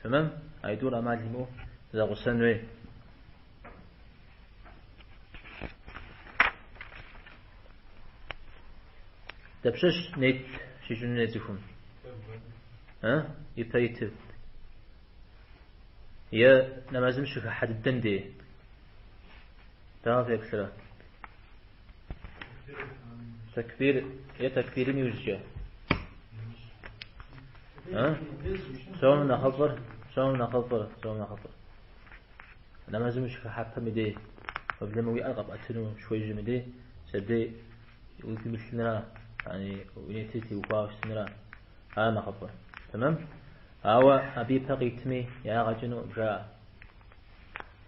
Тэмэм? Аитӏур ӏэмал имыӏэу зэгъусэн хуей. Дапщэщ нет щищӏыну хуей цӏыхум? Ипэ итыр. Е нэмэзым щыхыхьэ дыдэм дей. Дауэ феплърэ? Тэкбир е тэкбирым иужькӏэ? Псом нэхъыфӏыр, псом нэхъыфӏыр, псом нэхъыфӏыр. Нэмэзым ущыхыхьэпэм и дей, уеблэмэ уи ӏэр къэпӏэтыну щыхуежьэм и дей, мис абдей уи гум илъыныра, яни уи нетыр теухуауэ щытыныра, ар нэхъыфӏыр. Тэмэм? Ауэ абы ипэ къитми ягъэ кӏынукъым, жаӏэ.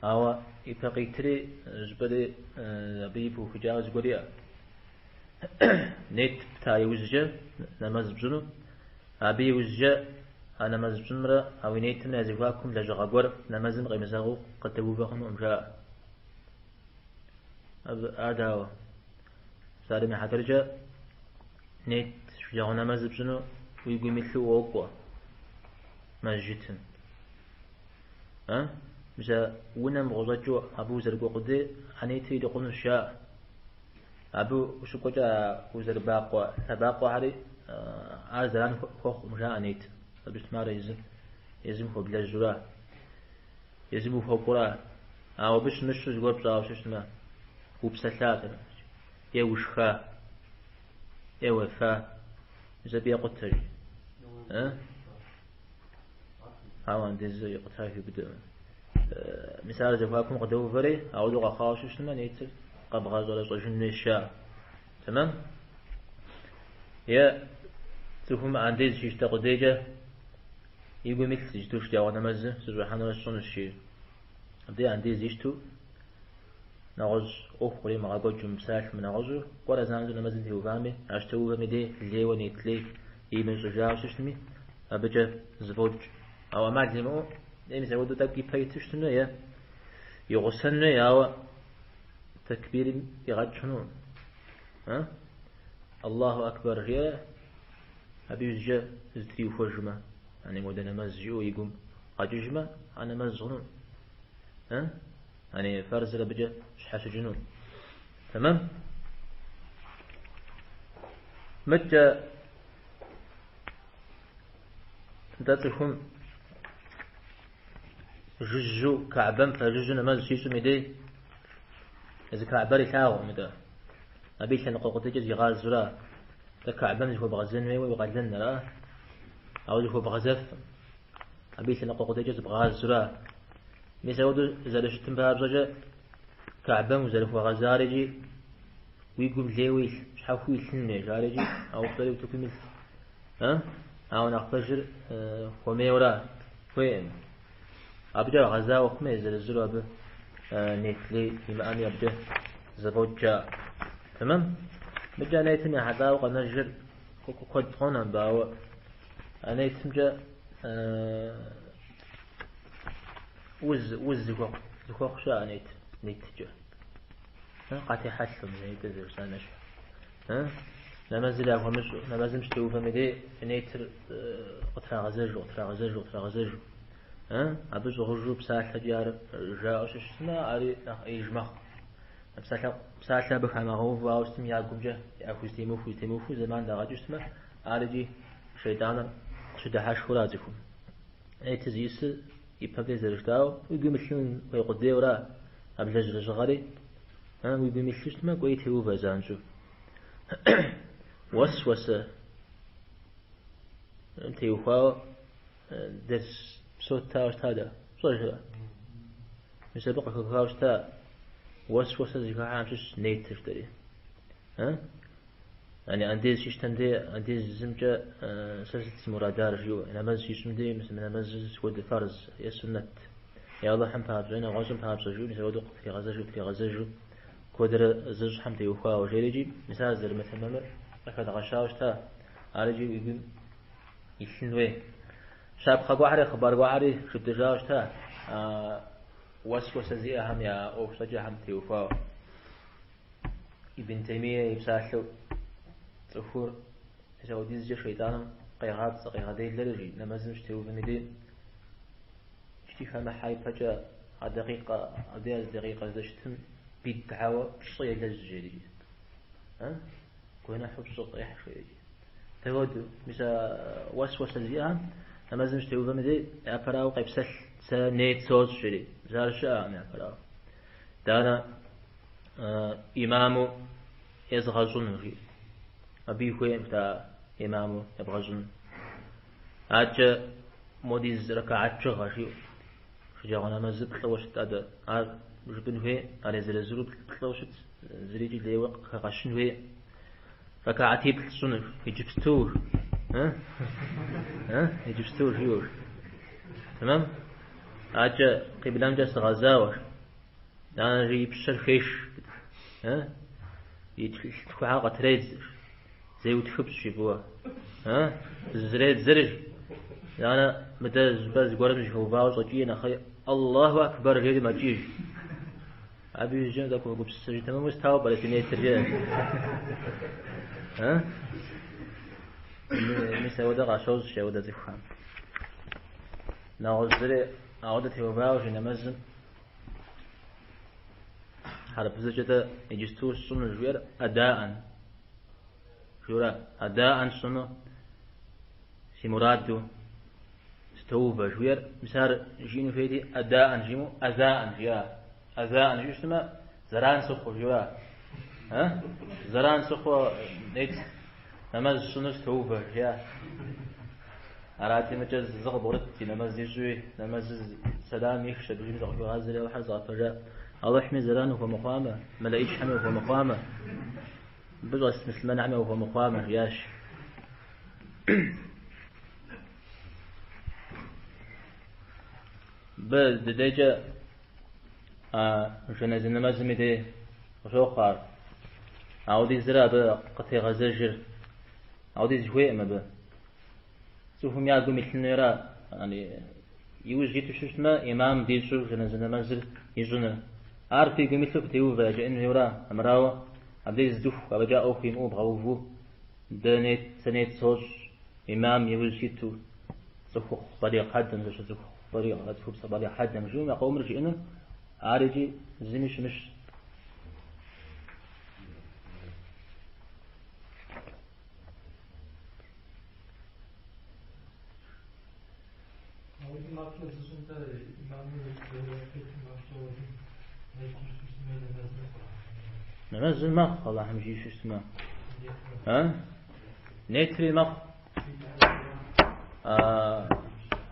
Ауэ ипэ къитри жыпӏэри абы и пыухыкӏауэ зыгуэр иӏэ. Нет пта иужькӏэ нэмэз пщӏыну, абы иужькӏэ а нэмэз пщӏынымрэ а уи нетымрэ я зэхуакум лэжьыгъэ гуэр нэмэзым къемызэгъыу къыдэувэ хъунукъым, жаӏэ. Абы ар дауэ? Псалъэм и хьэтыркӏэ нет шэджагъуэ нэмэзыр пщӏыну уи гум илъу уокӏуэ мэжджытым. А? Мис а унэм укъыщӏэкӏыу абы узэрыкӏуэ къудей а нетыр ирикъунущ, жаӏэ. Абы ущыкӏуэкӏэ а узэрыбакъуэ лъэбакъуэхэри ар зэран хуэхъукъым, жаӏэ нет. Абы щытмэ ар езым хуэблэжьура, езым ухуэкӏуэра. Ауэ абы щымыщу зыгуэр пщӏауэ щытмэ, упсэлъа, е ушха, е уефа, мис абы екъутэ, жи. Ауэ андезыр икъута хиубыдэкъым. Мис ар зэхуакум къыдэувэри, ауэдэу къэхъуауэ щытмэ, нетыр къэбгъэщӏэрэщӏэжын хуейщ, жаӏэ. Тэмэм? Е цӏыхум андез щищтэ къудейкӏэ и гум илъ иджыту шэджагъуэ нэмэзыр сыщӏыхьэнурэ сщӏынущ, жи. Абдей андез ищтэу нэгъуэщӏ ӏуэху къримыгъэкӏуэкӏыу, мыпсалъэу, мынэгъуэщӏу, кӏуэрэ занщӏэу нэмэзым теувами, а щытеувэм и дей лейуэ нет лей имыщӏыжауэ щытми, абыкӏэ зэфӏокӏ. Ауэ ӏэмал имыӏэу, е мис апхуэдэу тӏэкӏу ипэ иту щытын хуей, е игъусэн хуей, ауэ тэкбирым игъэкӏ хъунукъым. Аллаху акбар жиӏэрэ, абы иужькӏэ зытриухуэжмэ, яни модэ нэмэз жиӏэу и гум къэкӏыжмэ, а нэмэз хъунукъым. Яни фэрзыр абыкӏэ щхьэщыкӏыну. Тэмэм? Мыткӏэ дэ цӏыхум жыжьэу Каӏбэм пэжыжьэу нэмэз щищӏым и дей езы Каӏбэр илъагъукъым итӏэ. Абы и лъэныкъуэ къудейкӏэ зигъазэура. Дэ Каӏбэм зыхуэбгъэзэн хуейуэ уи къалэн, ара? Ауэ зыхуэбгъэзэфым. Абы и лъэныкъуэ къудейкӏэ зыбгъазэура. Мис апхуэдэу зэрыщытым папщӏэкӏэ Каӏбэм узэрыхуэгъэзар икӏи уи гум лейуэ илъ, щхьэхуэу илъын хуей, жари икӏи а упщӏэри утыкум илъ. Ауэ нэхъ пэжыр хуэмейуэра, хуейкъым. Абыкӏэ гъэза ухъумэ, езыр-езыру абы нет лей имыӏэми абыкӏэ зэфӏокӏ жаӏэ. Тэмэм? Мыкӏэ нетым ехьэлӏауэ къэнэжыр куэд хъун абы, ауэ а нетымкӏэ уз зыхуэхъу. зыхуэхъу щыӏэ нет, неткӏэ. Къатехьэлъэу, нетыр зэрыжысӏам ещхьу. Нэмэзыр яхуэмыщӏу, нэмэзым щытеувэм и дей нетыр къытрагъэзэжу, къытрагъэзэжу, къытрагъэзэжу. Абы щӏыгъужу псалъэкӏи ар жаӏэу щыщытмэ, ари нэхъ ӏеиж мэхъу. Псалъэ, псалъэ абы хамыгъэуву, ауэ сытми я гумкӏэ яхузэтемыхуу, зэтемыхуу зэман дагъэкӏыу щытмэ, ар икӏи шейтӏаныр къыщыдыхьэшхыура цӏыхум. Нетыр зиӏысыр ипэм дей зэрыжытӏауэ, уи гум илъын хуей къудейуэра а блэжь лэжьыгъэри, уи гум илъу щытмэ, кӏуэи теувэ занщӏэу. Уэсуэсэ теухуауэ дерс псо ттауэ щыта дэ, пщӏэжрэ? Мис абы къыхэхауэ щыта уэсуэсэ зыхыхьэм щыщ нетыр жытӏэри. Яни андез щищтэм дей, андезымкӏэ сэ сыт си мурадар жиӏэу, нэмэз щищӏым дей, мис мы нэмэзыр сыт хуэдэ фарз е суннэт, е Алыхьым папщӏэ, е нэгъуэщӏым папщӏэ жиӏэу, мис апхуэдэу къытригъэзэжу, тригъэзэжу куэдрэ зыщӏхэм теухуауэ жери икӏи, мис ар зэрымытэмэмыр къыхэдгъэщауэ щыта, ар икӏи уи гум илъын хуей. Щапхъэ гуэрхэри, хъыбар гуэрхэри жытӏэжауэ щыта, уэсуэсэ зиӏэхэм я ӏуэху щӏэкӏэхэм теухуауэ. Ибн Таймие и псалъэу цӏыхур мис апхуэдизкӏэ шейтӏаным къегъапцӏэ, къегъэделэри, жи, нэмэзым щытеувэм и дей икӏи хэмыхьэ ипэкӏэ а дакъикъэ, абдей а зы дакъикъэ здэщытым бидгьэуэ пщӏы елэжь, жери. Гуэныхьу пщӏы къехь, жери. Дапхуэдэу, мис а уэсуэсэ зиӏэхэм нэмэзым щытеувэм и дей япэрауэ къепсэлъ, сэ нет сощӏ, жери. Мис ар щыӏэкъым япэрауэ. Итӏанэ имаму езгъэщӏыну, жи. Абы хуейкъым та имаму ебгъэщӏыну. Адэкӏэ модиз рэкаат бжыгъэ, жиӏэу. Шэджагъуэ нэмэзыр плӏыуэ щыт адэ. Ар жыпӏэн хуей, ар езыр-езыру плӏыуэ щыт, зырикӏи лейуэ къыхэгъэщын хуей. Рэкаатиплӏ сщӏыну, иджыпсту. Иджыпсту, жиӏэу. Тэмэм? Адэкӏэ къиблэмкӏэ сыгъэзауэ. Итӏанэ жи и пщэр хеш, и лъынтхуэхэр къытредзэ, зеутхыпщӏ жи фӏыуэ. Зредзэри, итӏанэ мыдэ зыщӏыпӏэ зыгуэрым жьэхэувауэ щӏэкӏие нэхъей Аллаху акбар жери мэкӏиж. Абы иужькӏэ тӏэкӏу мэгупсысэ, тэмэму стауэ пӏэрэ си нетыр жеӏэ. Мис ауэдэ къащощӏ ауэдэ цӏыхухэм. Нэгъуэщӏ зыри ауэдэ теувауэ жи нэмэзым. Хьэрыпыбзэкӏэ-тӏэ иджысту сщӏыну жиӏэр адаӏэн. Жиӏэурэ адаӏэн сщӏыну си мураду сытоувэ жиӏэр, мис ар жиӏэну хуейти, адаӏэн жимыӏэу азаӏэн жиӏа. Азаӏэн жиӏэу щытмэ, зэран сыхъу жиӏэура. Зэран сыхъу нет нэмэз сщӏыну сытоувэ жиӏа. Арати, мыкӏэ зы къыбгъурытт и нэмэз ищӏуи, нэмэзыр сэлам ихщ, абыжми зыкъыхуигъазэри Алыхьыр згъэпэжа. Алыхьми зэран ухуэмыхъуамэ, мэлэӏичхэми ухуэмыхъуамэ, мыбы щӏэс муслъымэнхэми ухуэмыхъуамэ, жиӏащ. Мыбы дыдэкӏэ а жэназы нэмэзым и дей къыщохъу ар. Ауэдизрэ абы къытрегъэзэжыр, ауэдиз хуейкъым абы. Цӏыхум я гум илъынура, иужь иту щытмэ, имам дищӏу жэназы нэмэзыр ищӏыныр. Ар фи гум илъу фытеувэ яжеӏэн хуейуэра, амырауэ, абдеж зы цӏыху абыкӏэ ӏуэху имыӏэу бгъэуву, дэ нет, сэ нет сощӏ, имам иужь иту, цӏыхухъу балигъ хьэдэм, зэщыцӏыхухъу балигъ, цӏыхубз балигъ хьэдэм, жиӏэу а къомыр жиӏэнур, ар икӏи зыми щымыщ. Нэмэзыр мэхъу, Аллахьым жиӏэу щытмэ. Нетри мэхъу.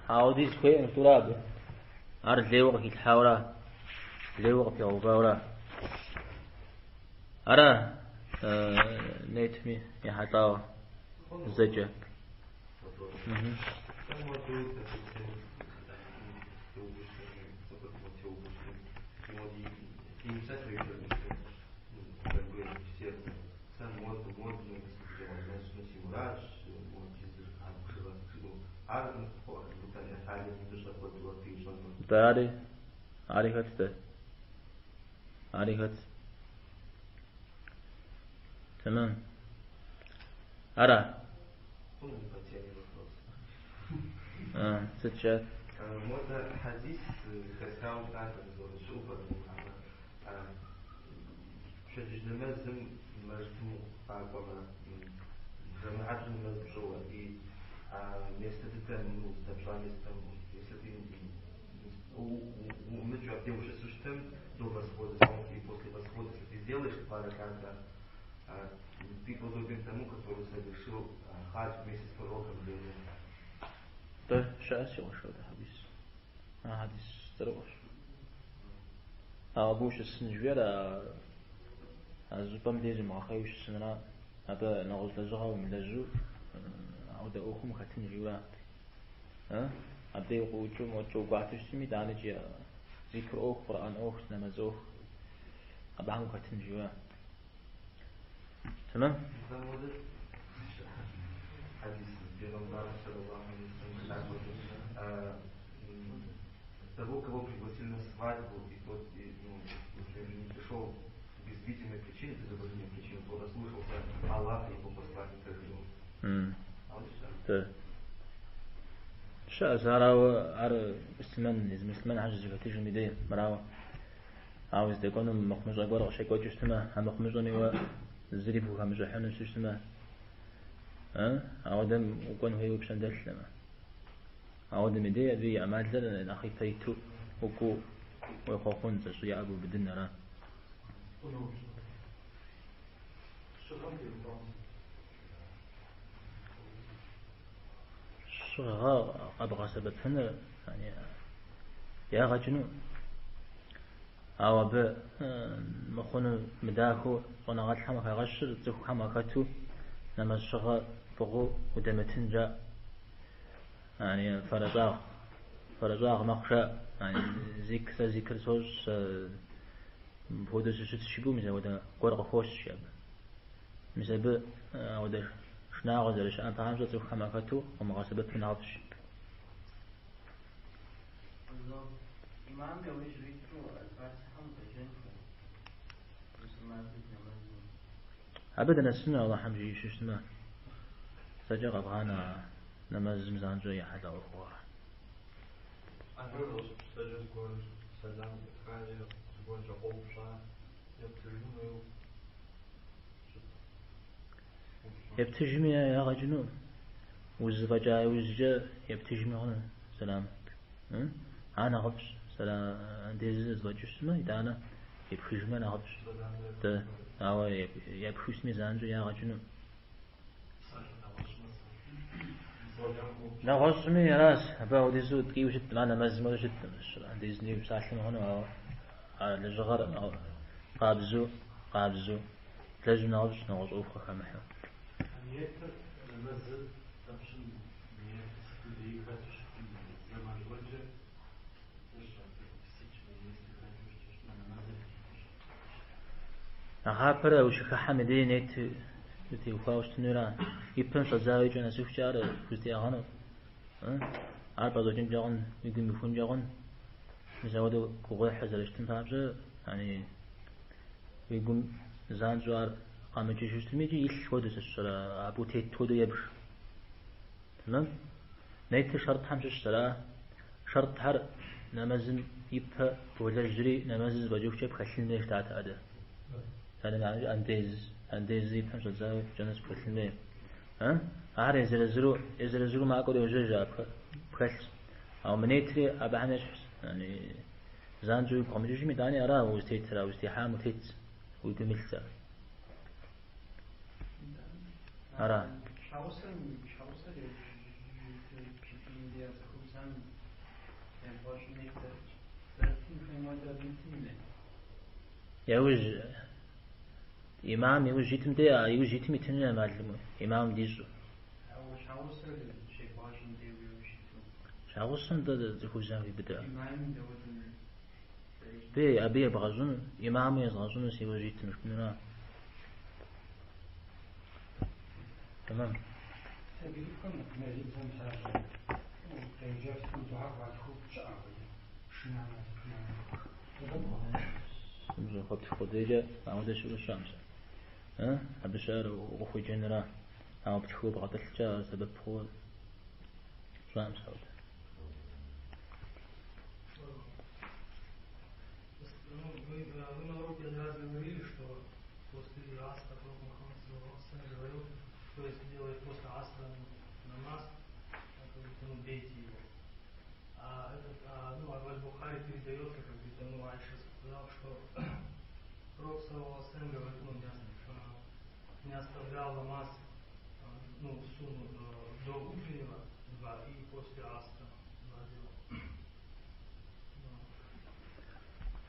Ауэдиз хуейкъым жытӏэура абы. Ар лейуэ къыхилъхьауэра, лейуэ къыпигъэувауэра. Ара нетми ехьэлӏауэ зэкӏэ. Ари, ари хэтт. Ари хэт. Тэмэм. Ара? Сыт жиӏат? Модэ хьэдис зэхэсхауэ щытахэм зэрыщыӏэу пщэдджыжь нэмэзым мэжджытым укъакӏуэмэ, жэмыхьэту нэмэз пщӏыуэ, и место дыдэм, здэпщӏа местэм, если ты уӏумыкӏыу абдей ущысу щытым, до восхода солнца и после восхода, если ты сделаешь два раката, ты подобен тому, который совершил хадж вместе с пророком. Тӏэ, щыӏэ си къуэш апхуэдэ хьэдис. А хьэдис цӏэрыӏуэщ. Ауэ абы ущысын жиӏэр а щӏыпӏэм деж зумыгъэхъейуэ ущысынра, абы нэгъуэщӏ лэжьыгъэ умылэжьу ауэдэ ӏуэхум ухэтын жиӏэура. Абдей укъыӏукӏыу мокӏэ укӏуатэу щытми, итӏанэкӏи зикр ӏуэху, Къурӏэн ӏуэху, нэмэз ӏуэху абыхэм ухэтын жиӏэура. Тэмэм? Хьэдис бегъымбарым саллаллаху алейхи вассалам жиӏа хуэдэу, того, кого пригласили на свадьбу, и тот, и, ну, если не пришел без видимой причины, без уважения причины, то ослушался Аллаха и его посланника жил. Да. Щыӏэщ ар, ауэ ар муслъымэн, езы муслъымэнхэр щызэхэтыжым и дей мырауэ. Ауэ здэкӏуэнум мыхъумыщӏэ гуэр къыщекӏуэкӏыу щытмэ, а мыхъумыщӏэми уэ зыри пхухэмыщӏыхьыну щытмэ, ауэдэм укӏуэн хуейуэ пщэм дэлъмэ. Ауэдэм и дей абы и ӏэмалыр нэхъ ипэ иту укӏуэу уехъуэхъун, зэщӏ я ӏэ бубыдын ара. Щыгъэ къэбгъэсэбэпыныр ягъэ кӏыну. Ауэ абы мыхъуну мыдахэу щӏэныгъэлӏхэм къыхагъэщыр цӏыхухэм уахэту нэмэз щыгъэ пӏыгъыу удэмытын жаӏэ. Яни фэрыщӏагъ, фэрыщӏагъ мэхъу жаӏэ. Яни зик, сэ зикр сощӏ, сэ мыпхуэдэу сыщытщ жыпӏэу мис апхуэдэ гуэр къыхощ абы. Мис абы апхуэдэ шынагъуэ зэрыщыӏэм папщӏэ цӏыхухэм яхэту къумыгъэсэбэпыр нэхъыфӏщ. Имам яужь уиту Аль-Фатихьэм укъеджэн хуей? Мусульман нэмэзым. Абы дынэсыну Алыхьым жиӏэу щытмэ, зэкӏэ къэвгъанэ нэмэзым занщӏэу ехьэлӏа ӏуэхугъуэр. Абы зэкӏэ зыгуэр сэлам къепха е зыгуэркӏэ къоупщӏа ептыжын хуейуэ щыт? Ептыжми ягъэ кӏыну, узэфӏэкӏа иужькӏэ ептыжми хъуну сэлам. Ар нэхъыфӏщ, сэлам андезыр зэфӏэкӏыу щытмэ, итӏанэ епхыжмэ нэхъыфӏщ. Дэ, ауэ епхыу щытми занщӏэу ягъэ кӏыну. Нэгъуэщӏми аращ, абы апхуэдизу ткӏийуэ щыткъым, ар нэмэзым хуэдэу щыткъым, андезми псалъэм хъуну, ауэ а лэжьыгъэр къабзэу, къабзэу лэжьым нэхъыфӏщ, нэгъуэщӏ ӏуэху къыхэмыхьэу. Ниетыр нэмэзыр здэпщӏым ниетыр сытым деи хэту щытын зэман гуэркӏэ Нэхъапэрэ ущыхыхьэм и дей нет теухуауэ щытынура? И пэм щӏэдзауэ и кӏэ нэсыхукӏэ ар пхузэтеӏыгъэну? Ар пӏэщӏэкӏынкӏэ хъун, уи гум ихункӏэ хъун? Мис апхуэдэу гугъуехьыр зэрыщытым папщӏэ, яни уи гум занщӏэу ар къэмыкӏыжу щытми икӏи илъ хуэдэу сыщӏэрэ, абы утет хуэдэу ебж. Тэмэм? Нетыр шэртӏхэм щыщщ, ара? Шэртӏхэр нэмэзым ипэ болэжьри нэмэзыр зэфӏэкӏыхукӏэ пхэлъын хуей жытӏат адэ. Псалъэм папщӏэ, андез, андезыр ипэм щӏэдзауэ кӏэ нэс пхэлъын хуей. Ар езыр-езыру, езыр-езыру макӏуэри йожьэж, ар пхэлъщ. Ауэ мы нетри абыхэм ещхьщ. Яни занщӏэу уигу къэмыкӏыжми, итӏани ара узытетыр, а узытехьам утетщ, уи гум илъщ ар. Ара? Щхьэгъусэм щхьэгъусэр я цӏыхубзхэм ебгъэщӏ нет зэрытын хуейм хуэдэ абы итын хуей? Яужь, имам иужь итым де, а иужь итым итыну ӏэмалым имамым дищӏу. Ауэ щхьэгъусэр щебгъэщӏым де уи иужь иту. Щхьэгъусэм дэ цӏыхубзхэм хуибыдэ. Имамым дауэдэу Бе, абы ебгъэщӏыну, имаму езгъэщӏыну си иужь итым жыпӏэнура? Тэмэм. Сабиипхэм мэлыбзэм псалъэ къемыджэфым духьэ хуатхыу щыӏэ хуэдэ шынамэ, зыпынамэ. Сымыщӏэ, хуэптх къудейкӏэ ауэдэ щыӏэу сщӏэкъым сэ. Абы щыӏэр укъыхуеджэнра, ауэ птхыуэ бгъэтӏылъкӏэ ар сэбэп хъууэ сщӏэкъым сэ ауэдэ. Ну, вы на уроке один раз говорили, что после асра пророк Мухаммад говорил, что если делает после асра намаз, то, ну, бейте его. Ну, а в Аль-Бухари передается, как бы, ну, Айша сказал, что пророк, саллаллаху алейхи говорит, ну, не оставлял намаз, ну, сунну до утреннего два и после асра два делал.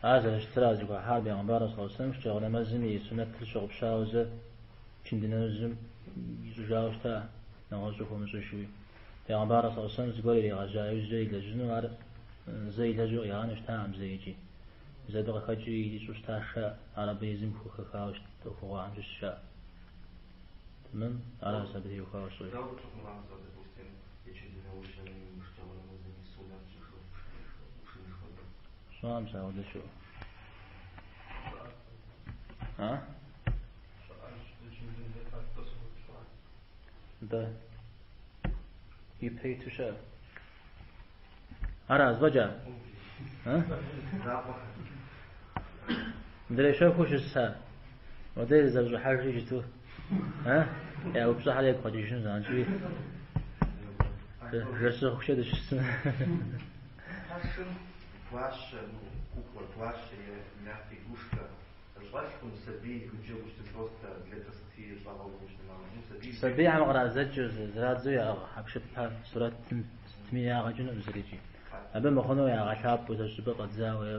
Ар зэрыщытра зыхуахьар бегъымбар саллаллаху алейхи вассалам шэджагъуэ нэмэзым и суннэтыр щыгъупщауэ зэ ичынды нэмэзым ищӏыжауэ щыта, нэгъуэщӏу хуэмыщӏыжуи. Бегъымбар саллаллаху алейхи вассалам зыгуэр иригъэжьа иужькӏэ илэжьыну ар зэ илэжьу къигъанэу щытакъым зэ икӏи. Мис абы къыхэкӏыу ищӏу щыта ша, ар абы езым хухэхауэ щыт ӏуэхугъуэхэм щыщ ша. Тэмэм, аращ абы теухуауэ сщӏэр. Дауэ къыпщыхъурэ, допустим, ичынды нэужьым шэджагъуэ нэмэзым и суннэт пшыныж хуэдэ? Сщӏэкъым сэ ауэдэ щыӏэу. А? Нтӏэ. Ипэ иту щыӏэ. Ара, зэфӏэкӏа? А? Мыдрей щэхуу щыса. Мыдрей зэрыщӏыхьэжри щыту. А? Я упщӏэхэр ягу къэкӏыжыну занщӏэуи. Жэщыхъукӏэ дыщысмэ. Пэшым гуащэ, ну, кукла, гуащэ е мягкая игрушка щӏэлъкъым, сабий джэгуу щытым просто для красоты щӏагъэувэу щытым, ну, сабий. Сабийхэм кърадзэкӏыу, зрадзэу яӏыгъ хьэпшыпхэр сурэтым сытми ягъэ кӏынукъым зырикӏи. Абы мыхъуну ягъэлъапӏэу, зы щӏыпӏэ фӏэдзауэ е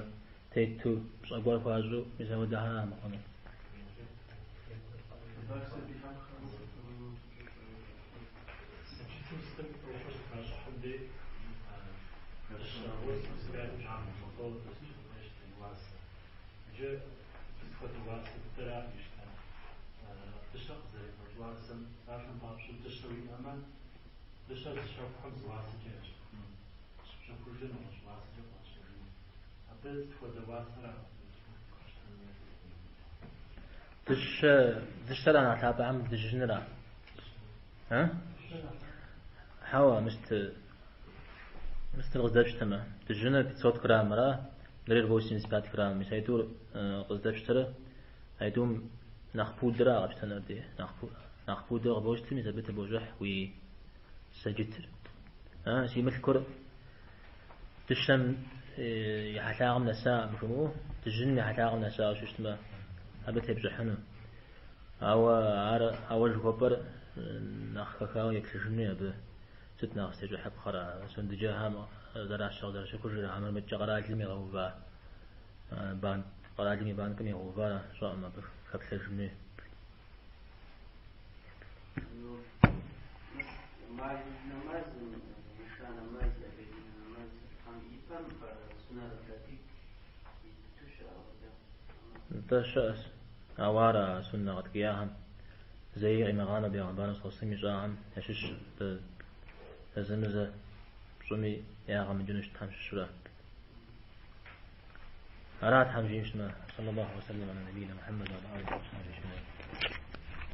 тету пщӏэ гуэр хуащӏу, мис апхуэдэхэр мыхъуну. Сэджытым сытым ӏуэхур зытращӏыхьым дей дыщэ урысым сырядым щхьэ золото сыт уасэ. Иджы сыт хуэдэ уасэ дыдэра ищтэ дыщэ къызэрекӏуэкӏ уасэм псалъэм папщӏэ дыщэ уиӏэмэ, дыщэр зыщэхухэм зы уасэкӏэ ящэхуну, къыщыпщэхужыр нэгъуэщӏ уасэкӏэ къуащэжыну. Абы сыт хуэдэ уасэра къэпщтэн хуейр? Дыщэ, дыщэра нэхъ лъапӏэхэм дыжьыныра? А? Хьэуэ, мыст, мыстыр къыздэпщтэмэ, дыжьыныр 500 граммра, мыдрейр 85 грамм. Мис айтӏур къыздэпщтэрэ, айтӏум нэхъ пудра къэпщтэнур ди, нэхъ пудыр къыбощтэ, мис абы тыбощӏыхь уи сэджытыр. А, си мылъкур дыщэм и хьэлъагъым нэсакъым жумыӏэу, дыжьыным и хьэлъагъым нэсауэ щыщытмэ, абы тепщӏыхьыну. Ауэ ар ауэ жыхуэпӏэр нэхъ хэхауэ еплъыжыну абы сыт нэхъ зытещӏыхьыпхъэр, а сондэджэрхэм зэращэ къызэращэхужыр, хьэмэрэ мыдкӏэ къэралым игъэува банк, къэралым и банкым игъэувар сщӏэкъым абы хэплъэжыну. Магриб нэмэзым, иша нэмэз, обеденнэ нэмэзхэм и пэм суннэ ратиб иту щыӏэ хуэдэ. Нтӏэ щыӏэщ. Ауэ ар а суннэ гъэткӏияхэм зэи къимыгъанэу бегъымбарым саллаллаху алейхи вассалам ищӏахэм ящыщщ. Абы зэзэмызэ пщӏыми ягъэ мыкӏыну щытхэм щыщурэ. Ара Тхьэм жиӏэу щытмэ, саллаллаху уассалам аля набийна Мухьэммэд уа аля алихи уа сахьбихи аджмаин.